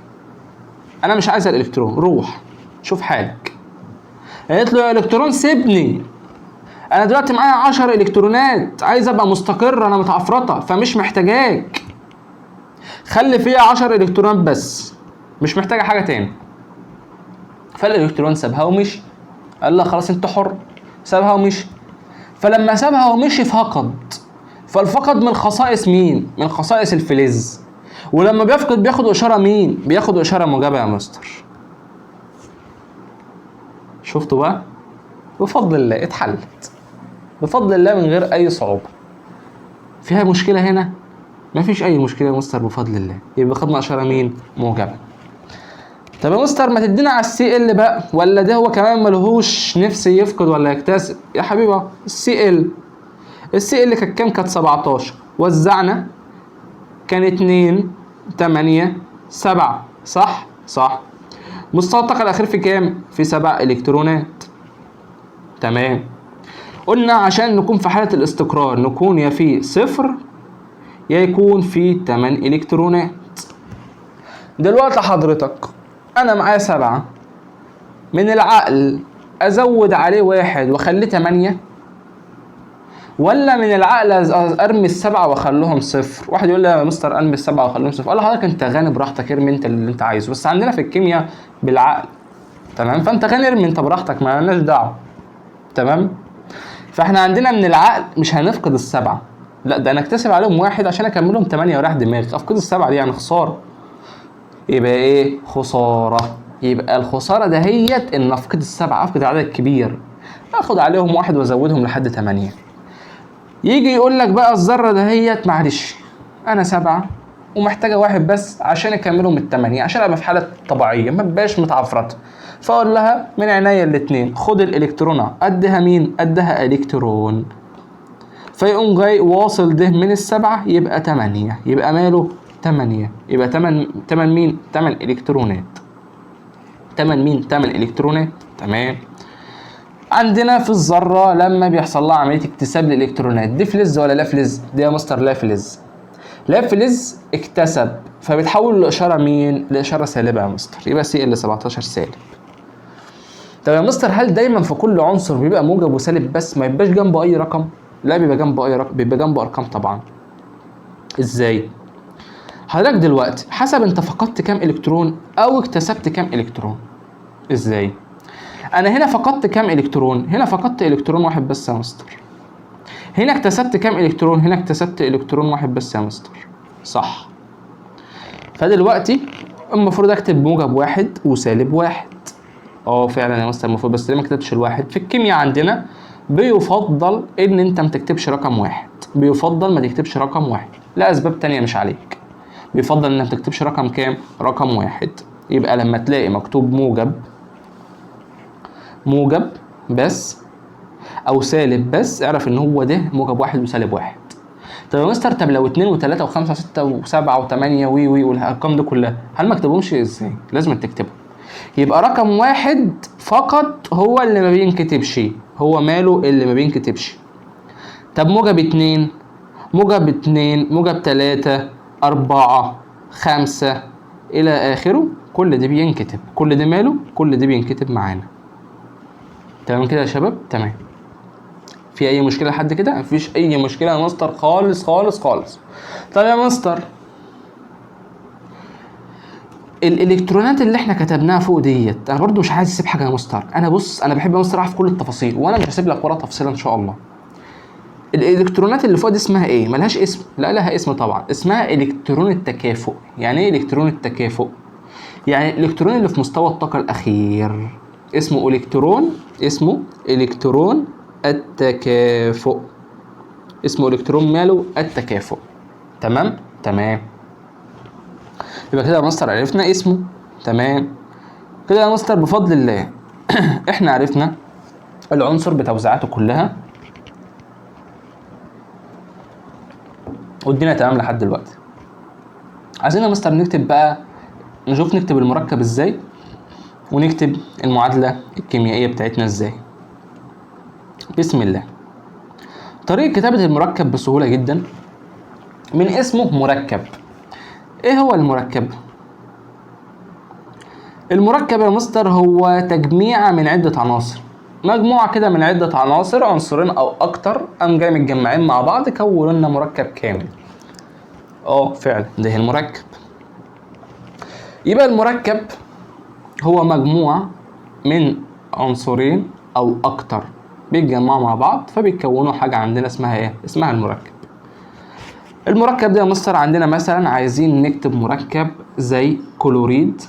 انا مش عايز الالكترون، روح. شوف حالك. قالت له يا الكترون سيبني، انا دلوقتي معايا 10 الكترونات، عايز ابقى مستقر، انا متعفرطه فمش محتاجاك، خلي فيها 10 الكترونات بس، مش محتاجه حاجة تاني. فالالكترون سابها ومشي، قال لها خلاص انت حر، سابها ومشي. فلما سابها ومشي فقد، فالفقد من خصائص مين؟ من خصائص الفلز. ولما بيفقد بياخد اشارة مين؟ بياخد اشارة موجبه يا مستر. شفتوا بقى؟ بفضل الله اتحلت، بفضل الله من غير اي صعوبة. فيها مشكلة هنا؟ مفيش اي مشكلة يا مستر بفضل الله. يبقى خدنا اشارة مين؟ موجبه. طب يا مستر ما تدينا على ال Cl بقى، ولا ده هو كمان ملهوش نفس يفقد ولا يكتسب؟ يا حبيبي اهو ال Cl، ال Cl كانت كام؟ كانت 17، وزعنا كان 2 8 7، صح؟ صح. مستوى الطاقة الأخير في كام؟ في 7 إلكترونات. تمام. قلنا عشان نكون في حالة الاستقرار نكون يا في 0 يا يكون في 8 إلكترونات. دلوقتي حضرتك أنا معايا 7، من العقل أزود عليه 1 وأخليه 8، ولا من العقل ارمي ال7 واخليهم 0؟ واحد يقول لي يا مستر ارمي ال7 واخليهم 0، اقول له حضرتك انت غني براحتك، ارمي انت اللي انت عايزه، بس عندنا في الكيمياء بالعقل، تمام؟ فانت غني ارمي انت براحتك، ما لناش دعوه، تمام؟ فاحنا عندنا من العقل مش هنفقد ال7، لا ده انا اكتسب عليهم 1 عشان اكملهم 8 وراح دماغي، افقد ال7 دي يعني خسارة. يبقى ايه؟ خسارة. يبقى الخسارة دهيت ان افقد ال7، افقد العدد الكبير، اخد عليهم 1 وازودهم لحد 8. يجي يقول لك بقى الذرة دهيت معلش انا 7 ومحتاجة 1 بس عشان اكملهم ال8، عشان ابقى في حاله طبيعية ما بقاش متعفرطه. فاقول لها من عينيا الاتنين، خد الالكترونه، اديها مين؟ اديها الكترون. فيقوم جاي واصل ده من ال7 يبقى 8، يبقى ماله 8، يبقى 8 مين؟ 8 الكترونات. 8 مين؟ 8 الكترونات. تمام. عندنا في الذرة لما بيحصل لها عملية اكتساب للإلكترونات، دي فلز ولا لا فلز؟ دي يا مستر لا فلز. لا فلز اكتسب، فبيتحول لإشارة مين؟ لإشارة سالبة يا مستر، يبقى Cl 17 سالب. طب يا مستر هل دايما في كل عنصر بيبقى موجب وسالب بس ما يبقاش جنبه أي رقم؟ لا بيبقى جنبه أي رقم، بيبقى جنبه أرقام طبعا. إزاي؟ حضرتك دلوقتي حسب أنت فقدت كام إلكترون أو اكتسبت كام إلكترون. إزاي؟ أنا هنا فقدت كام إلكترون؟ هنا فقدت إلكترون 1 بس يا مستر. هنا اكتسبت كام إلكترون؟ هنا اكتسبت إلكترون 1 بس يا مستر. صح. فدلوقتي المفروض أكتب موجب 1 وسالب 1. فعلا يا مستر المفروض، بس ليه ما كتبتش ال1؟ في الكيمياء عندنا بيفضل إن أنت ما تكتبش رقم 1، بيفضل ما تكتبش رقم 1 لأسباب تانية مش عليك. بيفضل إنك ما تكتبش رقم كام؟ رقم 1. يبقى لما تلاقي مكتوب موجب بس او سالب بس، اعرف ان هو ده موجب 1 وسالب 1. طب يا مستر طب لو 2 و3 و5 و6 و7 و8 وي وي والارقام دي كلها، هل ما اكتبهمش ازاي؟ لازم تكتبهم. يبقى رقم 1 فقط هو اللي ما بينكتبش، هو ماله اللي ما بينكتبش. طب موجب 2، موجب 2، موجب 3، 4، 5 الى اخره، كل ده بينكتب، كل ده ماله؟ كل ده بينكتب معانا. تمام كده يا شباب؟ تمام. في اي مشكلة لحد كده؟ مفيش اي مشكلة يا مستر خالص خالص خالص. طب يا مستر الالكترونات اللي احنا كتبناها فوق ديت، انا برضو مش عايز اسيب حاجة يا مستر. انا بص انا بحب يا مستر اعرف كل التفاصيل، وانا مش هسيب لك ولا تفصيله ان شاء الله. الالكترونات اللي فوق دي اسمها ايه؟ ملهاش اسم؟ لا لها اسم طبعا، اسمها الكترون التكافؤ. يعني ايه الكترون التكافؤ؟ يعني الالكترون اللي في مستوى الطاقة الاخير اسمه الكترون، اسمه الكترون التكافؤ، اسمه الكترون ماله؟ التكافؤ. تمام؟ تمام. يبقى كده يا مستر عرفنا اسمه. تمام كده يا مستر بفضل الله احنا عرفنا العنصر بتوزيعاته كلها والدنيا تمام لحد دلوقتي. عايزين يا مستر نكتب بقى، نشوف نكتب المركب ازاي ونكتب المعادلة الكيميائية بتاعتنا ازاي. بسم الله. طريقة كتابة المركب بسهولة جدا، من اسمه مركب. ايه هو المركب؟ المركب يا مستر هو تجميع من عدة عناصر، مجموعة كده من عدة عناصر، عنصرين أو أكتر، قام جاي متجمعين مع بعض كونوا لنا مركب كامل. فعلا ده المركب. يبقى المركب هو مجموعة من عنصرين أو أكتر بيتجمعوا مع بعض فبيكونوا حاجة عندنا اسمها إيه؟ اسمها المركب. المركب ده يا مستر عندنا مثلا عايزين نكتب مركب زي كلوريد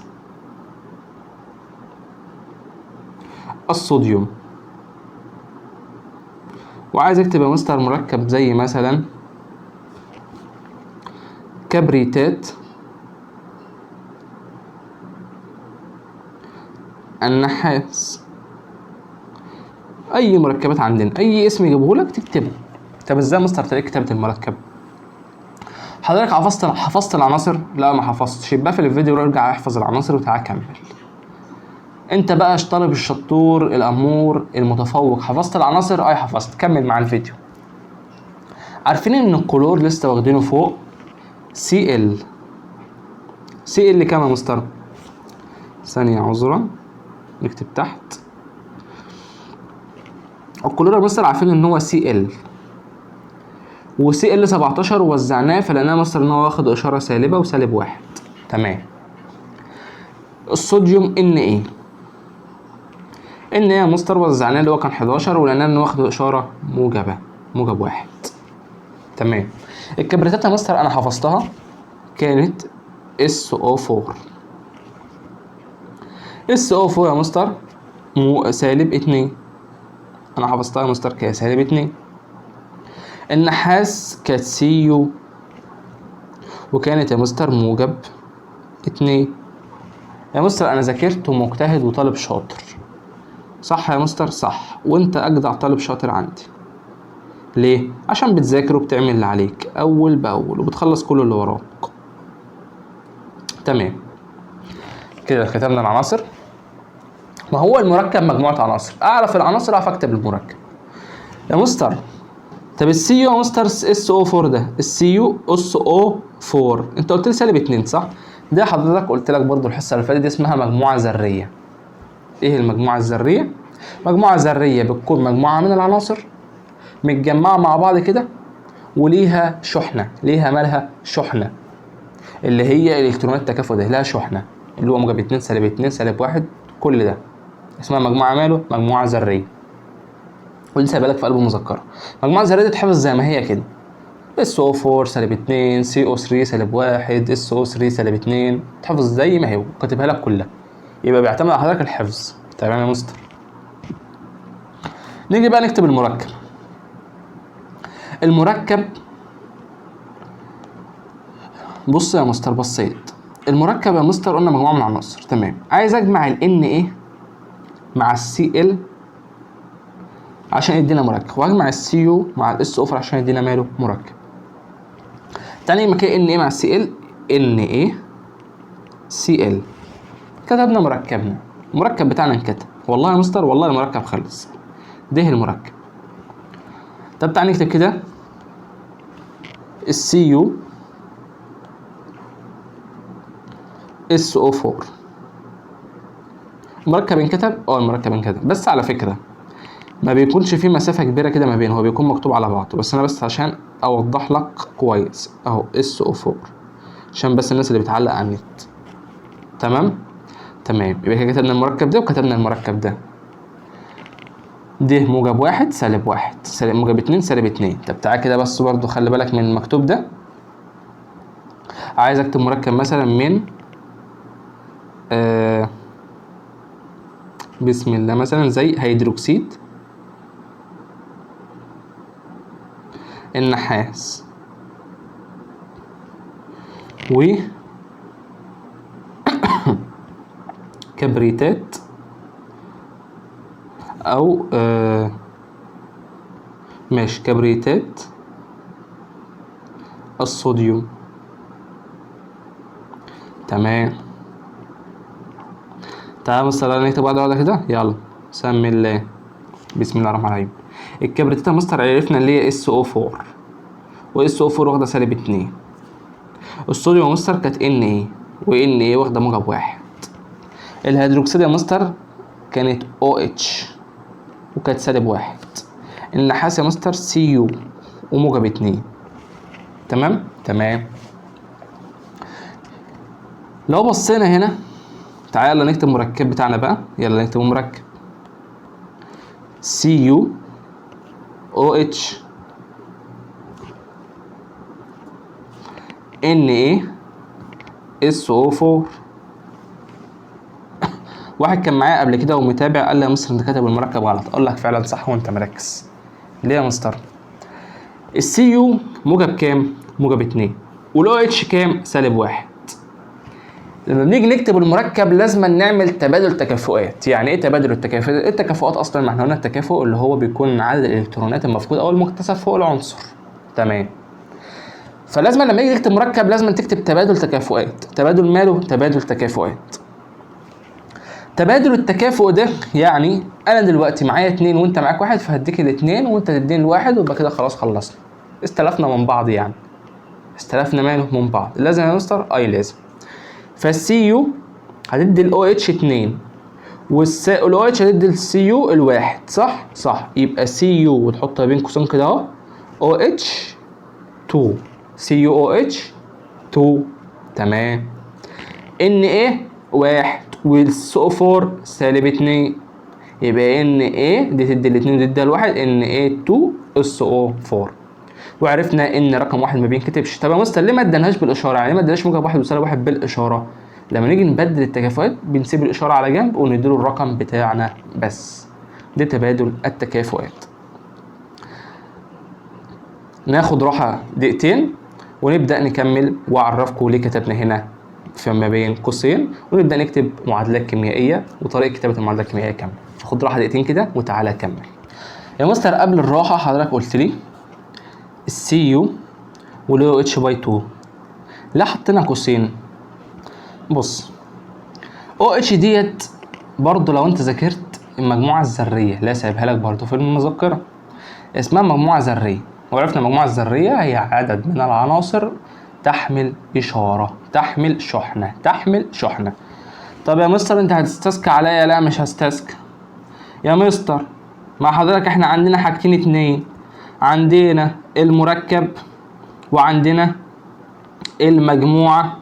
الصوديوم، وعايز اكتب يا مستر مركب زي مثلا كبريتات النحاس. اي مركبات عندنا، اي اسم يجيبه لك تكتبه. طب ازاي يا مستر تلاقي كتابة المركب؟ حضرتك حفظت العناصر؟ لا ما حفظتش، يبقى في الفيديو ارجع احفظ العناصر وتعالى كمل. انت بقى طالب الشطور الامور المتفوق، حفظت العناصر؟ اي حفظت، كمل مع الفيديو. عارفين ان الكلور لسه واخدينه فوق Cl. Cl كام يا مستر؟ ثانية عذرا نكتب تحت. الكلور يا مستر عارفين ان هو Cl، و Cl 17 وزعناه فلقيناه مستر ان هو واخد اشارة سالبة وسالب 1. تمام. الصوديوم Na، Na يا مستر وزعناه اللي هو كان 11 ولقيناه ان هو واخد اشارة موجبة، موجب 1. تمام. الكبريتات يا مستر انا حفظتها كانت SO4. SO4 يا مستر سالب 2، انا حفظتها يا مستر كده سالب 2. النحاس كانت Cu وكانت يا مستر موجب 2. يا مستر انا ذاكرت ومجتهد وطالب شاطر، صح يا مستر؟ صح، وانت اجدع طالب شاطر عندي. ليه؟ عشان بتذاكر وبتعمل اللي عليك اول باول وبتخلص كل اللي وراك. تمام كده كتبنا العناصر. ما هو المركب مجموعة عناصر، اعرف العناصر اعرف اكتب المركب يا مستر. طب السي يو يا مستر SO4 ده، السي يو اس او 4 انت قلت لي سالب 2 صح؟ ده حضرتك قلت لك برضو الحصة اللي فاتت دي اسمها مجموعة ذرية. ايه المجموعة الذرية؟ مجموعة ذرية بتكون مجموعة من العناصر متجمعة مع بعض كده وليها شحنة، ليها مالها شحنة اللي هي الالكترونات التكافؤ ده، لها شحنة اللي هو موجب 2 سالب 2 سالب 1، كل ده اسمها مجموعة ماله؟ مجموعة ذرية. ودي سايبها لك في قلب المذكرة. مجموعة ذرية دي تتحفظ زي ما هي كده، SO4 سالب 2، CO3 سالب 1، SO3 سالب 2، تحفظ زي ما هي وكاتبها لك كلها. يبقى بيعتمد على حضرتك الحفظ. تمام يا مستر. نيجي بقى نكتب المركب. المركب بص يا مستر، بصيت المركب يا مستر قلنا مجموعة من العناصر. تمام. عايز اجمع ال Na مع ال Cl عشان يدينا مركب، واجمع ال Cu مع ال SO4 عشان يدينا ماله؟ مركب. تاني ما كده Na مع ال Cl، NaCl، كتبنا مركبنا، المركب بتاعنا انكتب. والله يا مستر والله المركب خلص، ده المركب. طب تعالى نكتب كده السي يو اس او 4، المركب انكتب. المركب انكتب، بس على فكرة ما بيكونش فيه مسافة كبيرة كده ما بينه، هو بيكون مكتوب على بعضه، بس أنا بس عشان أوضح لك كويس أهو SO4 عشان بس الناس اللي بتعلق على النت. تمام؟ تمام. يبقى كده كتبنا المركب ده وكتبنا المركب ده. ده موجب 1 سالب 1 سالب موجب 2 سالب 2. طب تعالى كده بس برضو خلي بالك من المكتوب ده. عايز اكتب مركب مثلا من بسم الله، مثلا زي هيدروكسيد النحاس و كبريتات او ماشي كبريتات الصوديوم. تمام. تعالى مثلا نكتب واحدة واحدة كده. يلا سمي الله، بسم الله الرحمن الرحيم. الكبريتات يا مستر عرفنا اللي هي SO4، و SO4 واخدة سالب 2. الصوديوم يا مستر كانت Na، و Na واخدة موجب 1. الهيدروكسيد يا مستر كانت OH وكانت سالب 1. النحاس يا مستر Cu وموجب 2. تمام؟ تمام. لو بصينا هنا، تعالى نكتب المركب بتاعنا بقى، يلا نكتب المركب CuOH NaSO4. واحد كان معايا قبل كده ومتابع قال لي يا مستر انت كاتب المركب غلط، اقول لك فعلا صح وانت مركز. ليه يا مستر؟ السي يو موجب كام؟ موجب 2، وال OH كام؟ سالب 1. لما بنيجي نكتب المركب لازم نعمل تبادل تكافؤات. يعني ايه تبادل التكافؤات؟ ايه التكافؤات اصلا؟ ما احنا قلنا التكافؤ اللي هو بيكون عدد الالكترونات المفقود او المكتسب فوق العنصر. تمام. فلازم لما يجي تكتب مركب لازم تكتب تبادل تكافؤات. تبادل ماله؟ تبادل تكافؤات. تبادل التكافؤ ده يعني انا دلوقتي معايا 2 وانت معاك 1، فهديك ال2 وانت تديني ال1، ويبقى كده خلاص خلصنا، استلفنا من بعض، يعني استلفنا ماله من بعض. لازم يا مستر؟ اي لازم. فالسي يو هتدي ال OH 2، وال OH هتدي السي يو ال1، صح؟ صح. يبقى سي يو وتحطها بين قوسين كده اهو OH 2، سي يو او اتش 2. تمام. Na 1 وال SO 4 سالب 2، يبقى Na دي تدي الاتنين ودي تدي الواحد، Na 2 SO 4. وعرفنا ان رقم 1 ما بينكتبش. طب يا مستر ليه ما اداناش بالاشارة؟ يعني ليه ما اداناش موجب 1 وسالب 1 بالاشارة؟ لما نيجي نبدل التكافؤات بنسيب الاشارة على جنب ونديله الرقم بتاعنا بس. ده تبادل التكافؤات. ناخد راحة دقيقتين ونبدا نكمل، واعرفكم ليه كتبنا هنا في ما بين قوسين، ونبدا نكتب معادلات كيميائية وطريقه كتابه المعادلات الكيميائية كاملة. فخد راحة دقيقتين كده وتعالى كمل. يا مستر قبل الراحة حضرتك قلت لي السي يو وال OH by 2، لا حطينا قوسين؟ بص، OH ديت برضو لو انت ذاكرت المجموعة الذرية لا سايبها لك برضو في المذكرة، اسمها مجموعة ذرية، وعرفنا المجموعة الذرية هي عدد من العناصر تحمل إشارة، تحمل شحنة، تحمل شحنة. طب يا مستر انت هتستسكى عليا؟ لا مش هستسكى يا مستر. مع حضرتك احنا عندنا حاجتين اتنين، عندنا المركب وعندنا المجموعة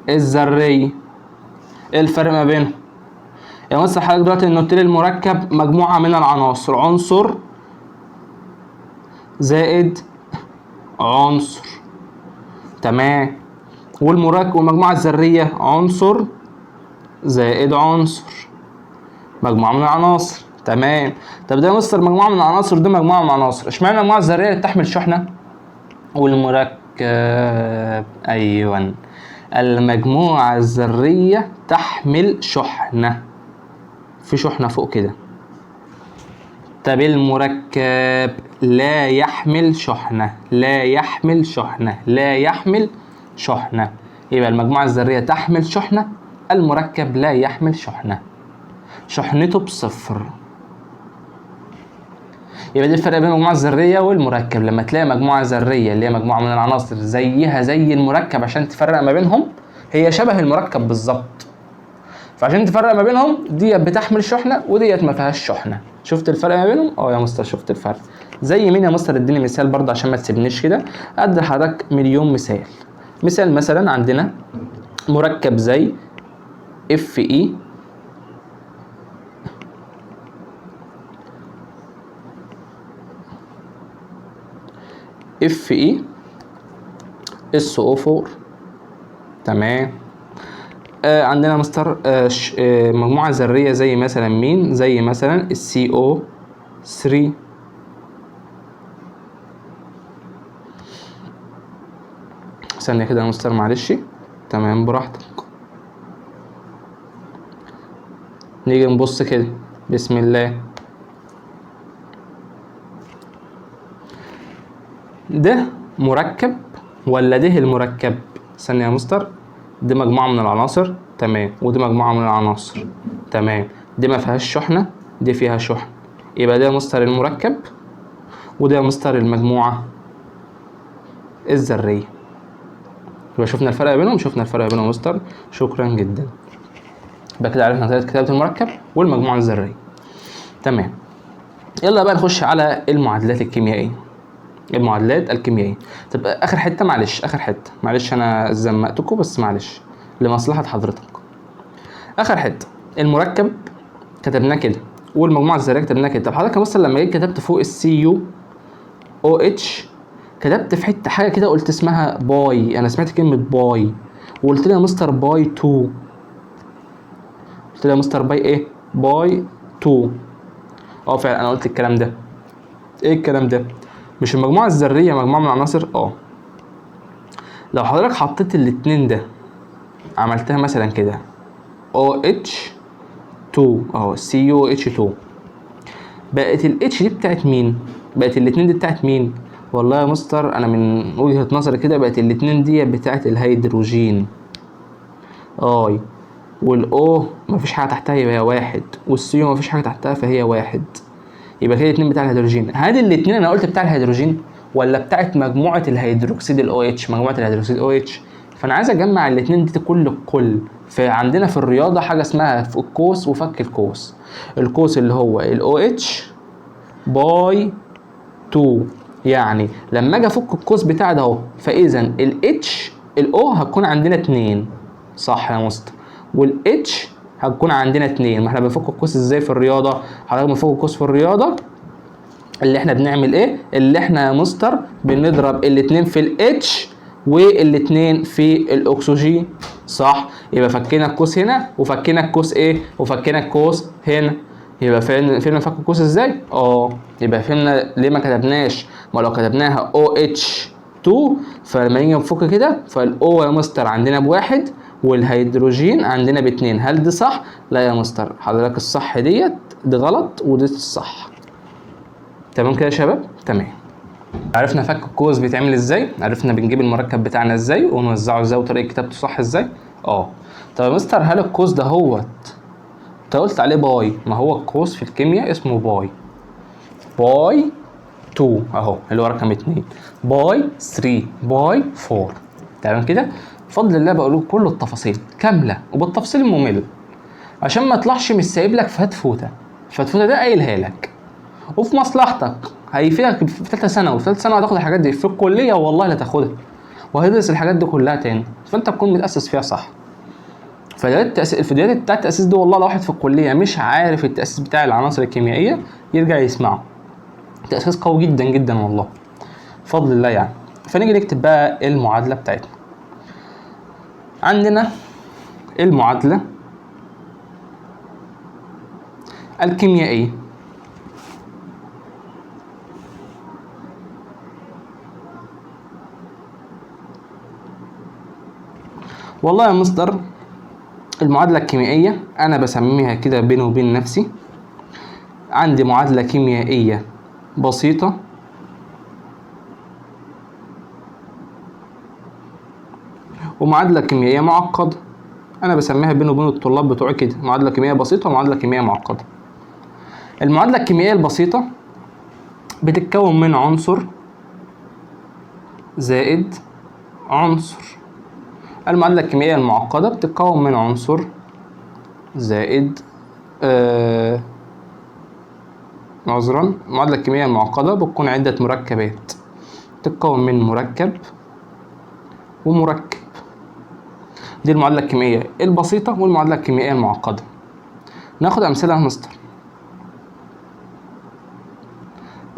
الذرية. ايه الفرق ما بينهم؟ يا مستر حضرتك دلوقتي ان قلت لي المركب مجموعة من العناصر، عنصر زائد عنصر، تمام، والمركب والمجموعة الذرية عنصر زائد عنصر، مجموعة من العناصر، تمام. طب ده يا مستر مجموعة من العناصر، ده مجموعة من العناصر، اشمعنى المجموعة الذرية اللي بتحمل شحنة والمركب؟ أيوة، المجموعة الذرية تحمل شحنة، في شحنة فوق كده. طب المركب لا يحمل شحنة، لا يحمل شحنة، لا يحمل شحنة. يبقى المجموعة الذرية تحمل شحنة، المركب لا يحمل شحنة، شحنته بصفر. يبقى دي الفرق بين المجموعة الذرية والمركب. لما تلاقي مجموعة ذرية اللي هي مجموعة من العناصر زيها زي المركب، عشان تفرق ما بينهم، هي شبه المركب بالظبط، فعشان تفرق ما بينهم ديت بتحمل شحنة وديت ما فيهاش شحنة. شفت الفرق ما بينهم؟ يا مستر شفت الفرق. زي مين يا مستر؟ اديني مثال برضه عشان ما تسيبنيش كده، ادي لحضرتك مليون مثال. مثال مثلا عندنا مركب زي Fe FeSO4، تمام. عندنا مستر، مجموعة ذرية زي مثلا مين؟ زي مثلا السي او 3. ثانية كده يا مستر معلش، تمام براحتك. نيجي نبص كده، بسم الله. ده مركب ولا ده المركب؟ ثانية يا مستر، دي مجموعة من العناصر، تمام، ودي مجموعة من العناصر، تمام، دي ما فيهاش شحنة، دي فيها شحنة، يبقى ده مستر المركب وده مستر المجموعة الذرية. يبقى شفنا الفرق بينهم، شفنا الفرق بينهم يا مستر، شكرا جدا. يبقى كده عرفنا طريقه كتابه المركب والمجموعة الذرية. تمام. يلا بقى نخش على المعادلات الكيميائية. المعادلات الكيميائية. طب اخر حتة معلش، اخر حتة معلش، انا زمقتكم بس معلش لمصلحة حضرتك. اخر حتة المركب كتبناه كده والمجموعة الذرية كتبناها كده. طب حضرتك مثلا لما جيت كتبت فوق السي يو او اتش، كتبت في حتة حاجة كده قلت اسمها by، انا سمعت كلمة by وقلت لي يا مستر by 2، قلت لي يا مستر by ايه؟ by 2. فعلا انا قلت الكلام ده. ايه الكلام ده؟ مش المجموعة الذرية مجموعة من العناصر؟ لو حضرتك حطيت الاتنين ده عملتها مثلا كده OH 2 اهو CuOH 2، بقت ال H دي بتاعت مين؟ بقت الاتنين دي بتاعت مين؟ والله يا مستر انا من وجهة نظري كده بقت الاتنين دي بتاعت الهيدروجين اي، وال O مفيش حاجة تحتها يبقى هي 1، وال Cu مفيش حاجة تحتها فهي 1، يبقى كده الاتنين بتاع الهيدروجين. هل الاتنين انا قلت بتاع الهيدروجين ولا بتاعت مجموعة الهيدروكسيد ال OH؟ مجموعة الهيدروكسيد OH. فانا عايز اجمع الاتنين دي كل الكل. فعندنا في الرياضة حاجة اسمها القوس وفك القوس. القوس اللي هو ال OH by 2، يعني لما اجي افك القوس بتاع ده اهو، فاذا ال H ال O هتكون عندنا 2، صح يا مستر، وال H هتكون عندنا 2. ما احنا بنفك القوس ازاي في الرياضة؟ حضرتك بنفك القوس في الرياضة اللي احنا بنعمل ايه؟ اللي احنا يا مستر بنضرب الاتنين في ال H والاتنين في الاكسجين، صح؟ يبقى فكينا القوس هنا وفكينا القوس ايه؟ وفكينا القوس هنا. يبقى فهمنا فك القوس ازاي؟ يبقى فهمنا ليه ما كتبناش، ما لو كتبناها OH2 فلما نيجي نفك كده فال O يا مستر عندنا ب1 والهيدروجين عندنا ب2. هل دي صح؟ لا يا مستر، حضرتك الصح ديت دي غلط ودي الصح. تمام كده يا شباب؟ تمام. عرفنا فك القوس بيتعمل ازاي، عرفنا بنجيب المركب بتاعنا ازاي ونوزعه ازاي وطريقه كتابته صح ازاي. طب يا مستر هل القوس ده هوت انت قلت عليه by؟ ما هو القوس في الكيمياء اسمه by، by 2 اهو اللي هو رقم 2، by 3، by 4. تمام كده؟ بفضل الله بقول لكم كل التفاصيل كاملة وبالتفصيل الممل عشان ما اطلعش مش سايب لك فتفوته. فتفوته ده قايلها لك وفي مصلحتك، هيفيدك في ثالثة ثانوي، وفي ثالثة ثانوي هتاخد الحاجات دي في الكلية والله لا تاخدها، وهتدرس الحاجات دي كلها تاني، فانت تكون متاسس فيها صح. الفيديوهات بتاعت التاسيس دي والله لو واحد في الكلية مش عارف التاسيس بتاع العناصر الكيميائية يرجع يسمعه، تاسيس قوي جدا جدا والله بفضل الله يعني. فنيجي نكتب بقى المعادلة بتاعتنا. عندنا المعادلة الكيميائية والله يا مستر المعادلة الكيميائية أنا بسميها كده بيني وبين نفسي، عندي معادلة كيميائية بسيطة ومعادلة كيميائية معقدة. أنا بسميها بيني وبين الطلاب بتوعي كده، معادلة كيميائية بسيطة ومعادلة كيميائية معقدة. المعادلة الكيميائية البسيطة بتتكون من عنصر زائد عنصر. المعادلة الكيميائية المعقدة بتتكون من عنصر زائد عذرا، المعادلة الكيميائية المعقدة بتكون عدة مركبات، تتكون من مركب ومركب. دي المعادلة الكيميائية البسيطة والمعادلة الكيميائية المعقدة. ناخد أمثلة يا مستر.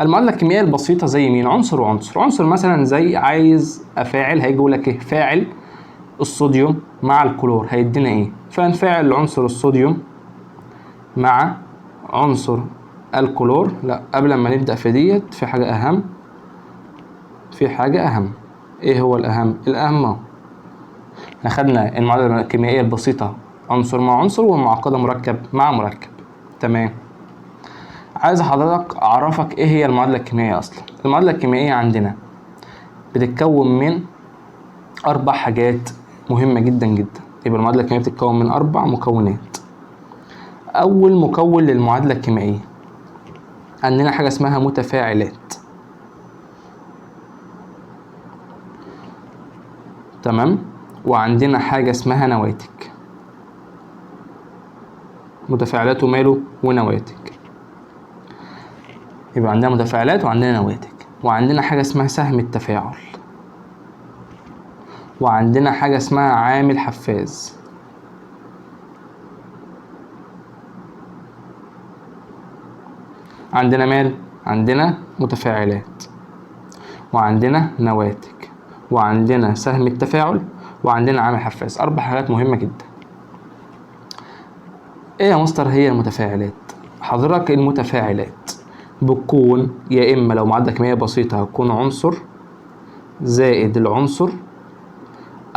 المعادلة الكيميائية البسيطة زي مين؟ عنصر وعنصر. عنصر مثلا زي عايز أفاعل، هيجي يقول لك إيه؟ فاعل الصوديوم مع الكلور هيدينا إيه؟ فنفاعل عنصر الصوديوم مع عنصر الكلور. لا، قبل ما نبدأ في ديت في حاجة أهم، في حاجة أهم. إيه هو الأهم؟ الأهم أهو. إحنا خدنا المعادلة الكيميائية البسيطة عنصر مع عنصر، والمعقدة مركب مع مركب. تمام. عايز حضرتك أعرفك إيه هي المعادلة الكيميائية أصلا. المعادلة الكيميائية عندنا بتتكون من 4 حاجات مهمة جدا جدا. يبقى المعادلة الكيميائية بتتكون من 4 مكونات. أول مكون للمعادلة الكيميائية عندنا حاجة اسمها متفاعلات. تمام. وعندنا حاجة اسمها نواتج. متفاعلات وماله ونواتج. يبقى عندنا متفاعلات وعندنا نواتج، وعندنا حاجة اسمها سهم التفاعل، وعندنا حاجة اسمها عامل حفاز. عندنا مال، عندنا متفاعلات، وعندنا نواتج، وعندنا سهم التفاعل، وعندنا عامل حفاز. 4 حاجات مهمة جدا. ايه يا مستر هي المتفاعلات؟ حضرتك المتفاعلات بتكون يا اما لو معادلة كيميائية بسيطة هتكون عنصر زائد العنصر،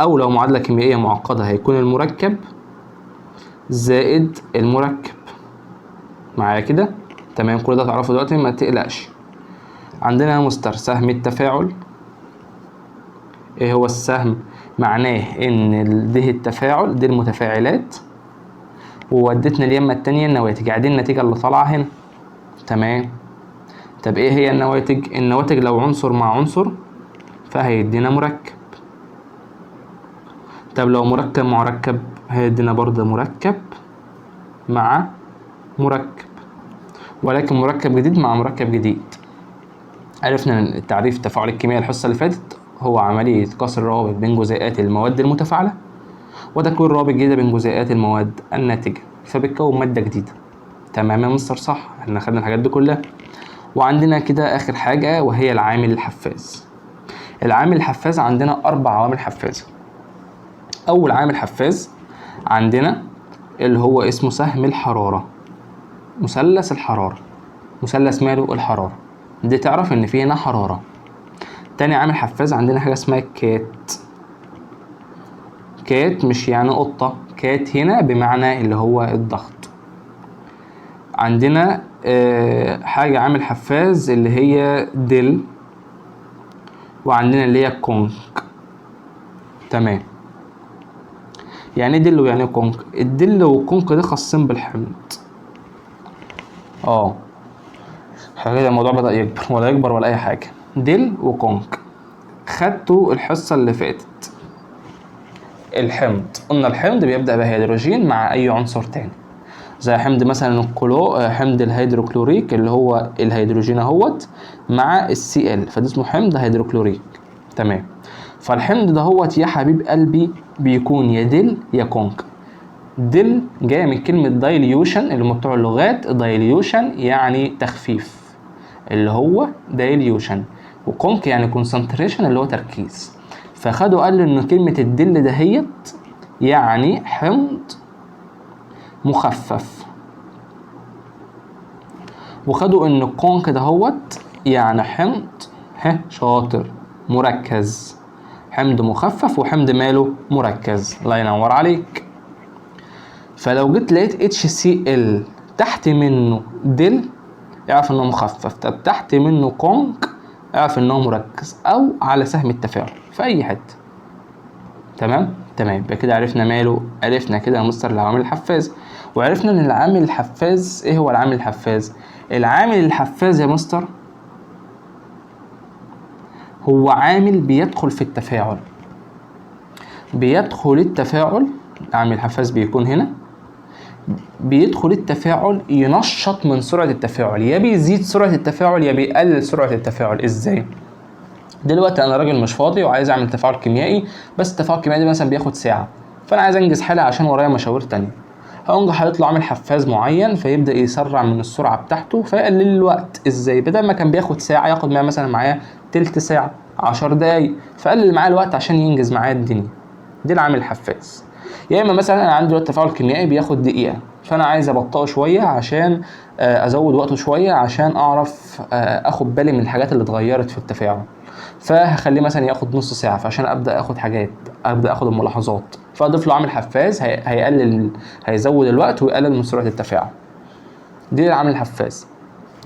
او لو معادلة كيميائية معقدة هيكون المركب زائد المركب. معايا كده؟ تمام، كل ده تعرفه دلوقتي ما تقلقش. عندنا يا مستر سهم التفاعل. ايه هو السهم؟ معناه ان ده التفاعل، دي المتفاعلات، وودتنا اليمة التانية النواتج، يعني دي النتيجة اللي طالعة هنا. تمام. طب ايه هي النواتج؟ النواتج لو عنصر مع عنصر فهيدينا مركب. طب لو مركب مع مركب هيدينا برضه مركب مع مركب، ولكن مركب جديد مع مركب جديد. عرفنا ان التعريف تفاعل الكيمياء الحصة اللي فاتت هو عملية كسر روابط بين جزيئات المواد المتفاعلة وتكوين روابط جديدة بين جزيئات المواد الناتجة، فبتكون مادة جديدة. تمام يا مستر، صح، احنا خدنا الحاجات دي كلها. وعندنا كده آخر حاجة وهي العامل الحفاز. العامل الحفاز عندنا 4 عوامل حفازة. أول عامل حفاز عندنا اللي هو اسمه سهم الحرارة، مثلث الحرارة، مثلث ماله الحرارة، دي تعرف إن في هنا حرارة. تاني عامل حفاز عندنا حاجة اسمها cat. cat مش يعني قطة، cat هنا بمعنى اللي هو الضغط. عندنا حاجة عامل حفاز اللي هي del، وعندنا اللي هي conc. تمام. يعني ايه del ويعني ايه conc؟ ال del وال conc دي خاصين بالحمض. حاجة كده الموضوع بدأ يكبر، ولا يكبر ولا أي حاجة. del و conc خدته الحصة اللي فاتت. الحمض قلنا الحمض بيبدأ بهيدروجين مع أي عنصر تاني، زي حمض مثلا حمض الهيدروكلوريك اللي هو الهيدروجين اهوت مع السي ال، فده اسمه حمض هيدروكلوريك. تمام. فالحمض دهوت يا حبيب قلبي بيكون يا del يا conc. del جاية من كلمة dilution اللي هم بتوع اللغات، dilution يعني تخفيف اللي هو dilution، و conc يعني concentration اللي هو تركيز. فخدوا قالوا ان كلمة ال del دهيت يعني حمض مخفف، وخدوا ان ال conc دهوت يعني حمض شاطر مركز، حمض مخفف وحمض ماله مركز. الله ينور عليك. فلو جيت لقيت اتش سي ال تحت منه del اعرف انه مخفف، طب تحت منه conc اعرف انه مركز، او على سهم التفاعل في اي حته. تمام تمام. يبقى كده عرفنا ماله، عرفنا كده يا مستر العوامل الحفاز، وعرفنا ان العامل الحفاز ايه هو العامل الحفاز. العامل الحفاز يا مستر هو عامل بيدخل في التفاعل، بيدخل التفاعل. عامل الحفاز بيكون هنا بيدخل التفاعل ينشط من سرعة التفاعل، يا بيزيد سرعة التفاعل يا بيقلل سرعة التفاعل. ازاي؟ دلوقتي انا راجل مش فاضي وعايز اعمل تفاعل كيميائي، بس التفاعل الكيميائي ده مثلا بياخد ساعة، فانا عايز انجز حالي عشان ورايا مشاوير تانية. هقوم هيطلع عامل حفاز معين فيبدأ يسرع من السرعة بتاعته فيقلل الوقت. ازاي؟ بدل ما كان بياخد ساعة ياخد معايا مثلا تلت ساعة، 10 دقايق، فقلل معايا الوقت عشان ينجز معايا الدنيا. دي العامل الحفاز. يا اما مثلا انا عندي دلوقتي تفاعل كيميائي بياخد دقيقة، فانا عايز ابطئه شوية عشان ازود وقته شوية عشان اعرف اخد بالي من الحاجات اللي اتغيرت في التفاعل، فهخليه مثلا ياخد نص ساعة، فعشان ابدا اخد حاجات، ابدا اخد الملاحظات، فاضيف له عامل حفاز هيزود الوقت ويقلل من سرعة التفاعل. دي العامل الحفاز.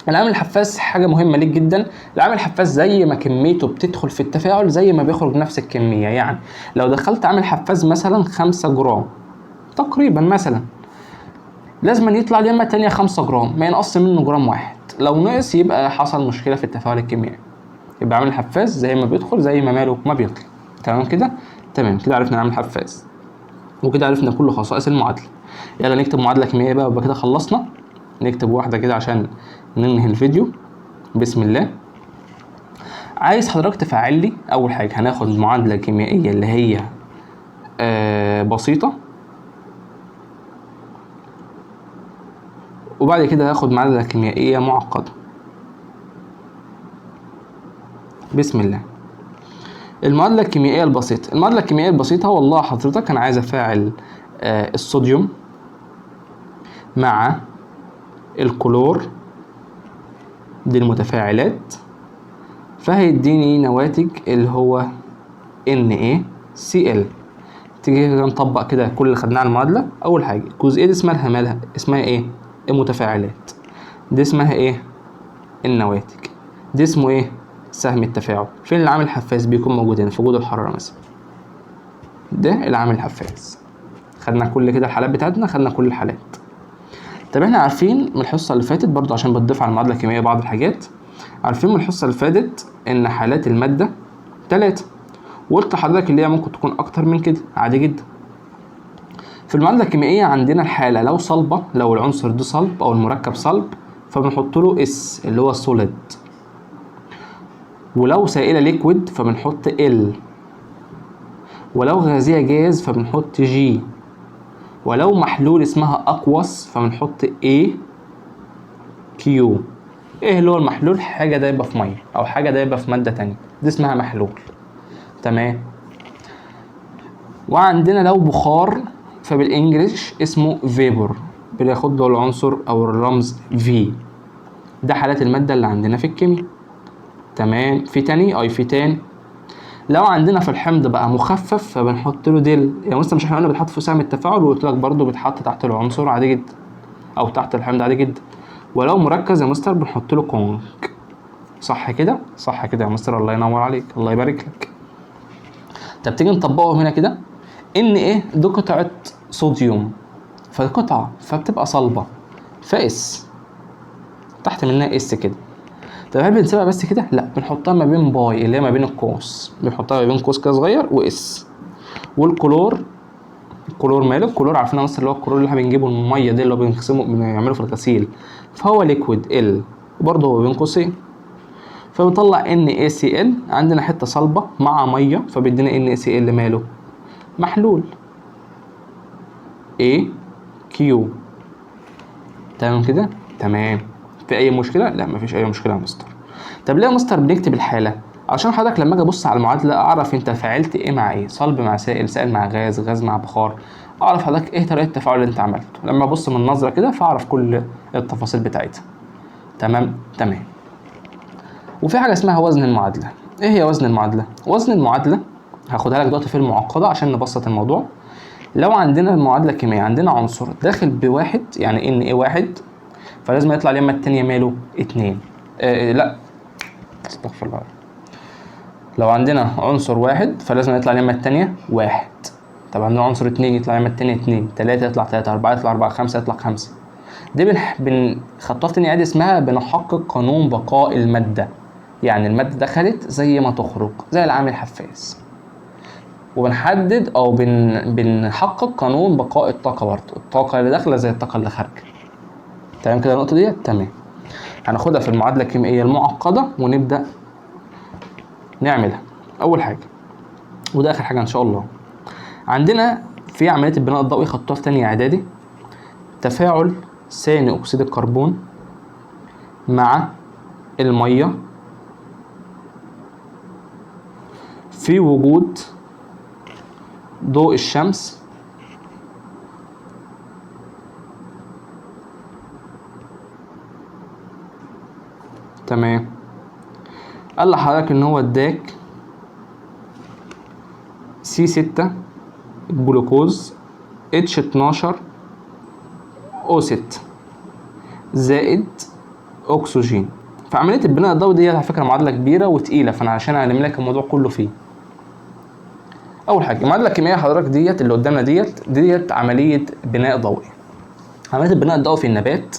العامل الحفاز حاجة مهمة ليك جدا. العامل الحفاز زي ما كميته بتدخل في التفاعل زي ما بيخرج نفس الكمية. يعني لو دخلت عامل حفاز مثلا 5 جرام تقريبا مثلا، لازم يطلع اليمة التانية 5 جرام، ما ينقص منه جرام واحد. لو نقص يبقى حصل مشكلة في التفاعل الكيميائي. يبقى عامل الحفاز زي ما بيدخل زي ما ماله ما بيطلع. تمام كده؟ تمام كده، عرفنا عامل الحفاز. وكده عرفنا كل خصائص المعادلة. يلا نكتب معادلة كيميائية بقى، ويبقى كده خلصنا. نكتب واحدة كده عشان ننهي الفيديو. بسم الله. عايز حضرتك تفعل لي أول حاجة، هناخد معادلة كيميائية اللي هي بسيطة، وبعد كده هاخد معادلة كيميائية معقدة. بسم الله. المعادلة الكيميائية البسيطة، المعادلة الكيميائية البسيطة والله حضرتك أنا عايز أفاعل الصوديوم مع الكلور، دي المتفاعلات، فهيديني نواتج اللي هو NaCl. تيجي كده نطبق كده كل اللي خدناه على المعادلة. أول حاجة الجزئية دي اسمها مالها؟ اسمها إيه؟ المتفاعلات. دي اسمها إيه؟ النواتج. دي اسمه إيه؟ سهم التفاعل. فين العامل الحفاز؟ بيكون موجود هنا في وجود الحرارة مثلا، ده العامل الحفاز. خدنا كل كده الحالات بتاعتنا، خدنا كل الحالات. طب احنا عارفين من الحصة اللي فاتت برضو، عشان بتضيف على المعادلة الكيميائية بعض الحاجات، عارفين من الحصة اللي فاتت إن حالات المادة 3، وقلت لحضرتك اللي هي ممكن تكون أكتر من كده عادي جدا. في المعادلة الكيميائية عندنا الحالة لو صلبة، لو العنصر ده صلب أو المركب صلب فبنحط له S اللي هو solid، ولو سائلة liquid فبنحط L، ولو غازية جاز فبنحط G، ولو محلول اسمها aqueous فبنحط A Q. ايه اللي هو المحلول؟ حاجة دايبة في مية أو حاجة دايبة في مادة تانية، دي اسمها محلول. تمام. وعندنا لو بخار فبال English اسمه vapor، بناخد له العنصر او الرمز V. ده حالات المادة اللي عندنا في الكيمياء. تمام. في تاني اي في تاني. لو عندنا في الحمض بقى مخفف فبنحط له del. يعني مثلا مش احنا قلنا بنحط في سهم التفاعل، وقلت لك برضو بيتحط تحت العنصر عادي جدا او تحت الحمض عادي جدا. ولو مركز يا مستر بنحط له conc. صح كده؟ صح كده يا مستر، الله ينور عليك، الله يبارك لك. طب تيجي نطبقهم هنا كده. ان ايه دي قطعة صوديوم، فالقطعة فبتبقى صلبة، ف S تحت منها S كده. طب هل بنسيبها بس كده؟ لا، بنحطها ما بين by اللي هي ما بين القوس، بنحطها ما بين قوس كده صغير و S. والكلور، الكلور ماله؟ الكلور عارفين مثلا اللي هو الكلور اللي احنا بنجيبه من المية دي اللي هو بنغسله بنعمله في الغسيل، فهو liquid L وبرضه هو بين قوسين، فبنطلع NaCl. عندنا حتة صلبه مع مية فبيدينا NaCl ماله؟ محلول AQ. تمام كده؟ تمام. في اي مشكلة؟ لا، مفيش اي مشكلة يا مستر. طب ليه يا مستر بنكتب الحالة؟ عشان حضرتك لما اجي ابص على المعادلة اعرف انت فعلت ايه مع ايه، صلب مع سائل، سائل مع غاز، غاز مع بخار، اعرف حضرتك ايه طريقه التفاعل اللي انت عملته. لما ابص من نظره كده فاعرف كل التفاصيل بتاعتها. تمام؟ تمام. وفي حاجة اسمها وزن المعادلة. ايه هي وزن المعادلة؟ وزن المعادلة هاخدها لك دلوقتي في المعقدة عشان نبسط الموضوع. لو عندنا المعادلة الكيميائية عندنا عنصر داخل بواحد، يعني Na واحد، فلازم يطلع اليمه التانية ماله 2. لا استغفر الله. لو عندنا عنصر واحد فلازم يطلع اليمه التانية 1. طب عندنا عنصر 2 يطلع اليمه التانية 2، 3 يطلع 3، 4 يطلع 4، 5 يطلع 5. دي بنخطوها في تاني عادي اسمها بنحقق قانون بقاء المادة. يعني المادة دخلت زي ما تخرج، زي العامل الحفاز. وبنحدد او بنحقق قانون بقاء الطاقة برضه، الطاقة اللي داخلة زي الطاقة اللي خارجة. تمام كده النقطة ديت؟ تمام. هناخدها في المعادلة الكيميائية المعقدة ونبدأ نعملها. أول حاجة وده آخر حاجة إن شاء الله، عندنا في عملية البناء الضوئي خدتوها في تانية إعدادي، تفاعل ثاني أكسيد الكربون مع المية في وجود ضوء الشمس تمام. قال لحضرتك ان هو اداك C6 جلوكوز H12 O6 زائد اكسجين. فعملية البناء الضوئي دي على فكرة معادلة كبيرة وتقيلة، فانا عشان اعلم لك الموضوع كله فيه. اول حاجة المعادلة الكيميائية حضرتك ديت اللي قدامنا ديت عملية بناء ضوئي. عملية البناء الضوئي في النبات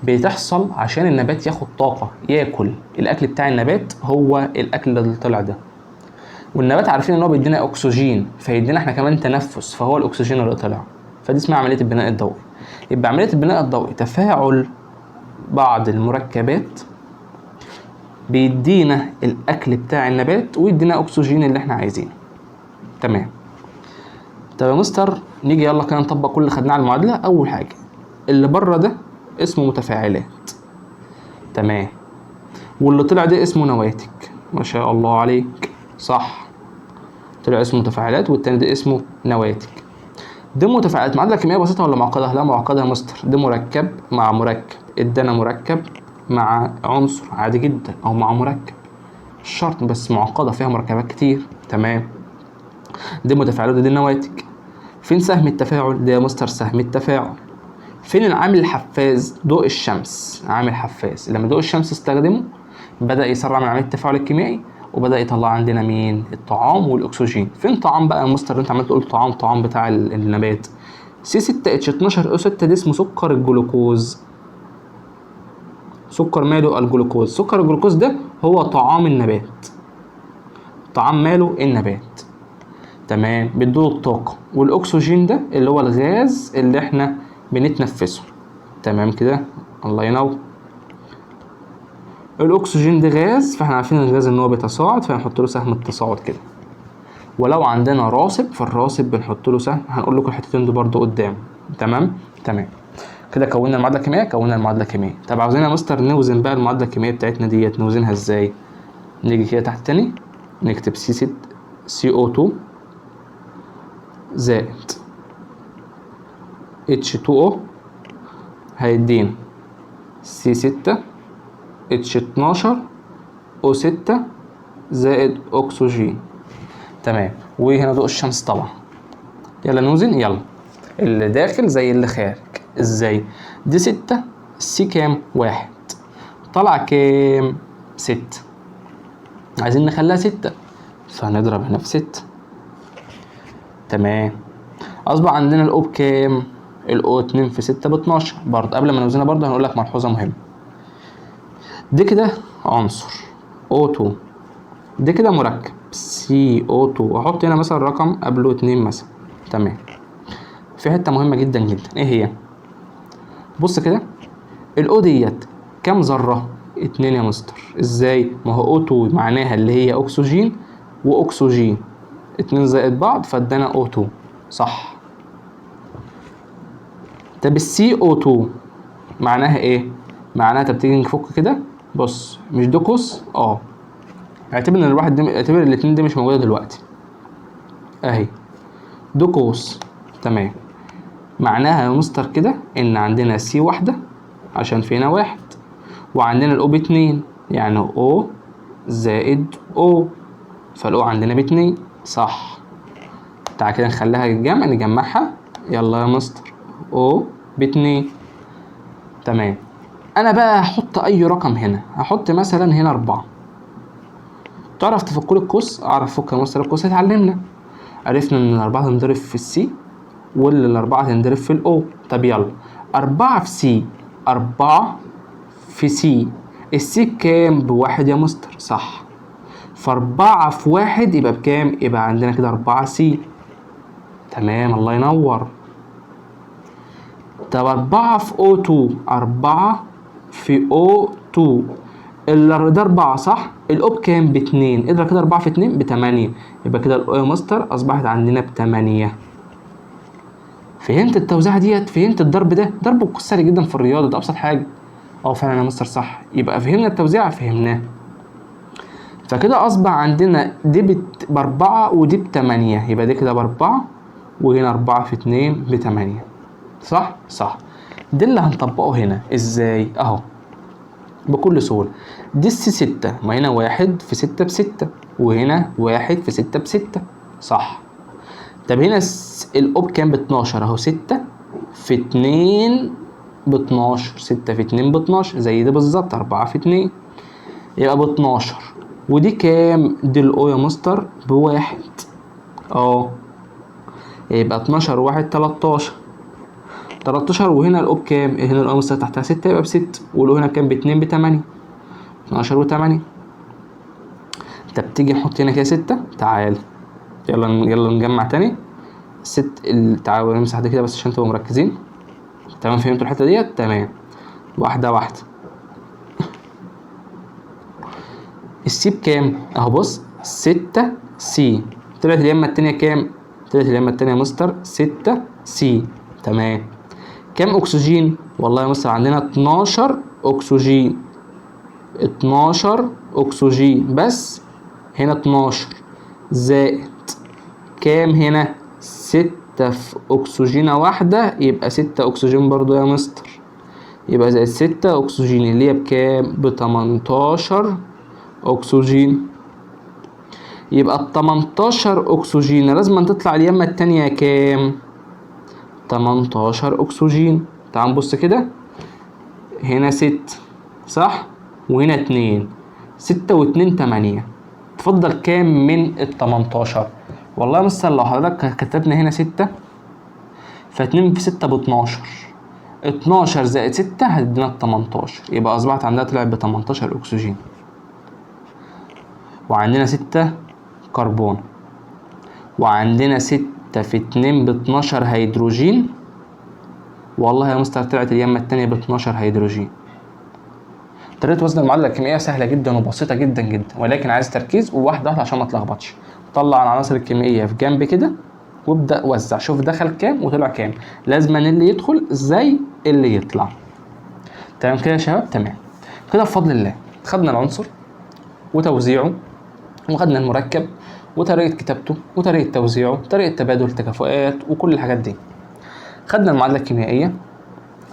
بتحصل عشان النبات ياخد طاقة، ياكل الاكل بتاع النبات هو الاكل اللي طلع ده. والنبات عارفين ان هو بيدينا اكسجين، فيدينا احنا كمان تنفس، فهو الاكسجين اللي طلع. فدي اسمها عملية البناء الضوئي. يبقى عملية البناء الضوئي تفاعل بعض المركبات بيدينا الاكل بتاع النبات ويدينا اكسجين اللي احنا عايزينه. تمام. طب يا مستر نيجي يلا كده نطبق كل اللي خدناه على المعادلة. اول حاجة اللي بره ده اسمه متفاعلات، تمام، واللي طلع ده اسمه نواتج. ما شاء الله عليك، صح، طلع اسمه متفاعلات والتاني ده اسمه نواتج. دي متفاعلات. معادلة كيميائية بسيطة ولا معقدة؟ لا معقدة يا مستر. ده مركب مع مركب ادانا مركب مع عنصر عادي جدا، او مع مركب مش شرط، بس معقدة فيها مركبات كتير. تمام. دي متفاعلات ودي النواتج. فين سهم التفاعل؟ ده يا مستر سهم التفاعل. فين العامل الحفاز؟ ضوء الشمس، عامل حفاز. لما ضوء الشمس استخدمه بدأ يسرع من عملية التفاعل الكيميائي، وبدأ يطلع عندنا مين؟ الطعام والأكسجين. فين طعام بقى يا مستر؟ انت عمال تقول طعام طعام بتاع النبات. C 6 H 12 O 6 ده اسمه سكر الجلوكوز. سكر ماله؟ الجلوكوز. سكر الجلوكوز ده هو طعام النبات. طعام ماله؟ النبات. تمام، بيدوله الطاقة. والأكسجين ده اللي هو الغاز اللي احنا بنتنفسه. تمام كده، الله ينور. الأكسجين ده غاز، فاحنا عارفين الغاز ان هو بيتصاعد، فهنحط له سهم التصاعد كده. ولو عندنا راسب فالراسب بنحط له سهم، هنقول لكم الحتتين دول برضو قدام. تمام تمام كده كونا المعادلة الكيميائية، كونا المعادلة الكيميائية. طب عاوزين يا مستر نوزن بقى المعادلة الكيميائية بتاعتنا ديت، نوزنها ازاي؟ نيجي كده تحت تاني نكتب C 6 CO 2 زائد H 2 O هيدينا C 6 H 12 O 6 زائد اكسجين. تمام، وهنا ضوء الشمس طبعا. يلا نوزن، يلا اللي داخل زي اللي خارج. ازاي؟ دي 6 C كام؟ 1، طلع كام؟ 6. عايزين نخليها 6 فهنضرب هنا في 6. تمام، اصبح عندنا ال O بكام؟ ال O 2 في 6 ب 12. برضه قبل ما نوزنها برضه هنقول لك ملحوظة مهمة. دي كده عنصر O2، دي كده مركب CO2، احط هنا مثلا رقم قبله 2 مثلا. تمام، في حتة مهمة جدا جدا، ايه هي؟ بص كده، ال O ديت كام ذرة؟ 2 يا مستر. ازاي؟ ما هو O2 معناها اللي هي اكسجين واكسجين، 2 زائد بعض فادانا O2، صح؟ طب ال CO2 معناها ايه؟ معناها طب تيجي نفك كده، بص مش ده قوس؟ اعتبر ان الواحد ده، اعتبر الاتنين دي مش موجودة دلوقتي، اهي ده قوس. تمام، معناها يا مستر كده ان عندنا C واحدة عشان فينا واحد، وعندنا ال O باتنين، يعني O زائد O، فال O عندنا باتنين، صح؟ تعالى كده نخليها الجمع، نجمعها، يلا يا مستر O باتنين. تمام، انا بقى هحط اي رقم هنا، هحط مثلا هنا 4. تعرف تفك لي القوس؟ اعرف افك يا مستر القوس، اتعلمنا، عرفنا ان ال4 تنضرب في ال C واللي ال4 تنضرب في ال O. طب يلا 4 في C، 4 في C، ال C بكام؟ ب1 يا مستر، صح؟ ف4 في 1 يبقى بكام؟ يبقى عندنا كده 4 C. تمام، الله ينور. طب 4 في O 2، 4 في O 2، ده 4 صح؟ ال O بكام؟ ب2، اضرب كده 4 في 2 ب8، يبقى كده ال O يا مستر أصبحت عندنا ب8. فهمت التوزيعة ديت؟ فهمت الضرب ده؟ ضرب القوس سهل جدا في الرياضة، ده أبسط حاجة. فعلا يا مستر صح، يبقى فهمنا التوزيعة، فهمناه. فكده أصبح عندنا دي ب4 ودي ب8، يبقى دي كده ب4 وهنا 4 في 2 ب8، صح؟ صح. ده اللي هنطبقه هنا ازاي؟ اهو بكل سهولة. دي ال C 6، ما هنا 1 في 6 ب6، وهنا 1 في 6 ب6، صح؟ طب هنا ال O بكام؟ ب12 اهو، 6 في 2 ب12، 6 في 2 ب12، زي ده بالظبط، 4 في 2 يبقى ب12. ودي كام؟ دي ال O يا مستر ب1، يبقى 12 1 13، 13. وهنا ال O بكام؟ هنا ال O مستر تحتها 6 يبقى ب6، وال O هنا بكام؟ ب2 ب8، 12 و8. طب تيجي نحط هنا كده 6. تعال يلا يلا نجمع تاني 6. تعالوا نمسح ده كده بس عشان تبقوا مركزين. تمام، فهمتوا الحتة ديت؟ تمام، واحدة واحدة. ال C بكام؟ اهو بص 6 C. طلعت اليمه التانية كام؟ طلعت اليمه التانية يا مستر 6 C. تمام، كام اكسجين؟ والله يا مستر عندنا 12 اكسجين، 12 اكسجين بس، هنا 12 زائد كام هنا؟ 6 في اكسجينة واحدة، يبقى 6 اكسجين برضو يا مستر، يبقى زائد 6 اكسجين اللي هي بكام؟ ب18 اكسجين. يبقى ال18 اكسجين لازم تطلع اليمة التانية كام؟ 18 اكسجين. تعال نبص كده، هنا 6 صح، وهنا 2، 6 و2 8. تفضل كام من ال18؟ والله يا مستر لو حضرتك كتبنا هنا 6، فاتنين في 6 باتناشر، 12 زائد 6 هتدينا ال18، يبقى أصبحت عندها طلعت ب18 أكسجين. وعندنا 6 كربون، وعندنا 6 في 2 ب12 هيدروجين. والله يا مستر طلعت اليمة التانية ب12 هيدروجين. طريقة وزن المعادلة الكيميائية سهلة جدا وبسيطة جدا جدا، ولكن عايز تركيز وواحدة واحدة عشان ما تلخبطش. طلع العناصر الكيميائية في جنب كده وابدأ وزع، شوف دخل كام وطلع كام، لازما اللي يدخل زي اللي يطلع. تمام كده يا شباب؟ تمام كده بفضل الله خدنا العنصر وتوزيعه، وخدنا المركب وطريقة كتابته وطريقة توزيعه، طريقة تبادل التكافؤات وكل الحاجات دي. خدنا المعادلة الكيميائية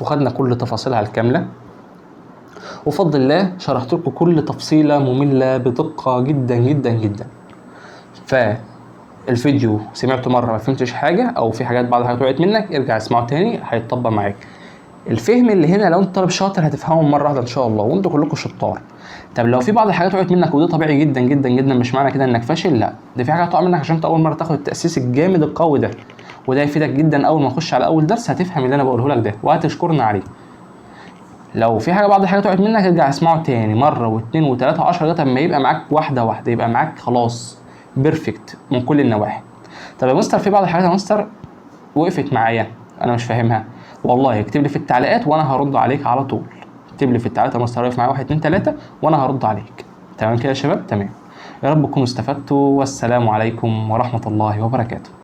وخدنا كل تفاصيلها الكاملة، وفضل الله شرحت لكم كل تفصيلة مملة بدقة جدا جدا جدا. فالفيديو سمعته مرة ما فهمتش حاجة، أو في حاجات بعض الحاجات وقعت منك، ارجع اسمعه تاني هيتطبق معاك. الفهم اللي هنا لو انت طالب شاطر هتفهمه مرة واحدة إن شاء الله، وانتوا كلكم شطار. طب لو في بعض الحاجات وقعت منك، وده طبيعي جدا جدا جدا، مش معنى كده انك فاشل، لا، ده في حاجات هتقع منك عشان انت اول مرة تاخد التاسيس الجامد القوي ده، وده يفيدك جدا. اول ما نخش على اول درس هتفهم اللي انا بقوله لك ده وهتشكرنا عليه. لو في حاجة بعض الحاجات وقعت منك ارجع اسمعه تاني مرة واثنين وثلاثة وعشرة، لغاية اما يبقى معاك واحدة واحدة، يبقى معاك خلاص perfect من كل النواحي. طب يا مستر في بعض الحاجات يا مستر وقفت معايا انا مش فاهمها، والله اكتب لي في التعليقات وانا هرد عليك على طول. اكتب لي في التعليقات يا مستر واقف معايا 1 2 3 وانا هرد عليك. تمام كده يا شباب؟ تمام. يا رب تكونوا استفدتوا، والسلام عليكم ورحمة الله وبركاته.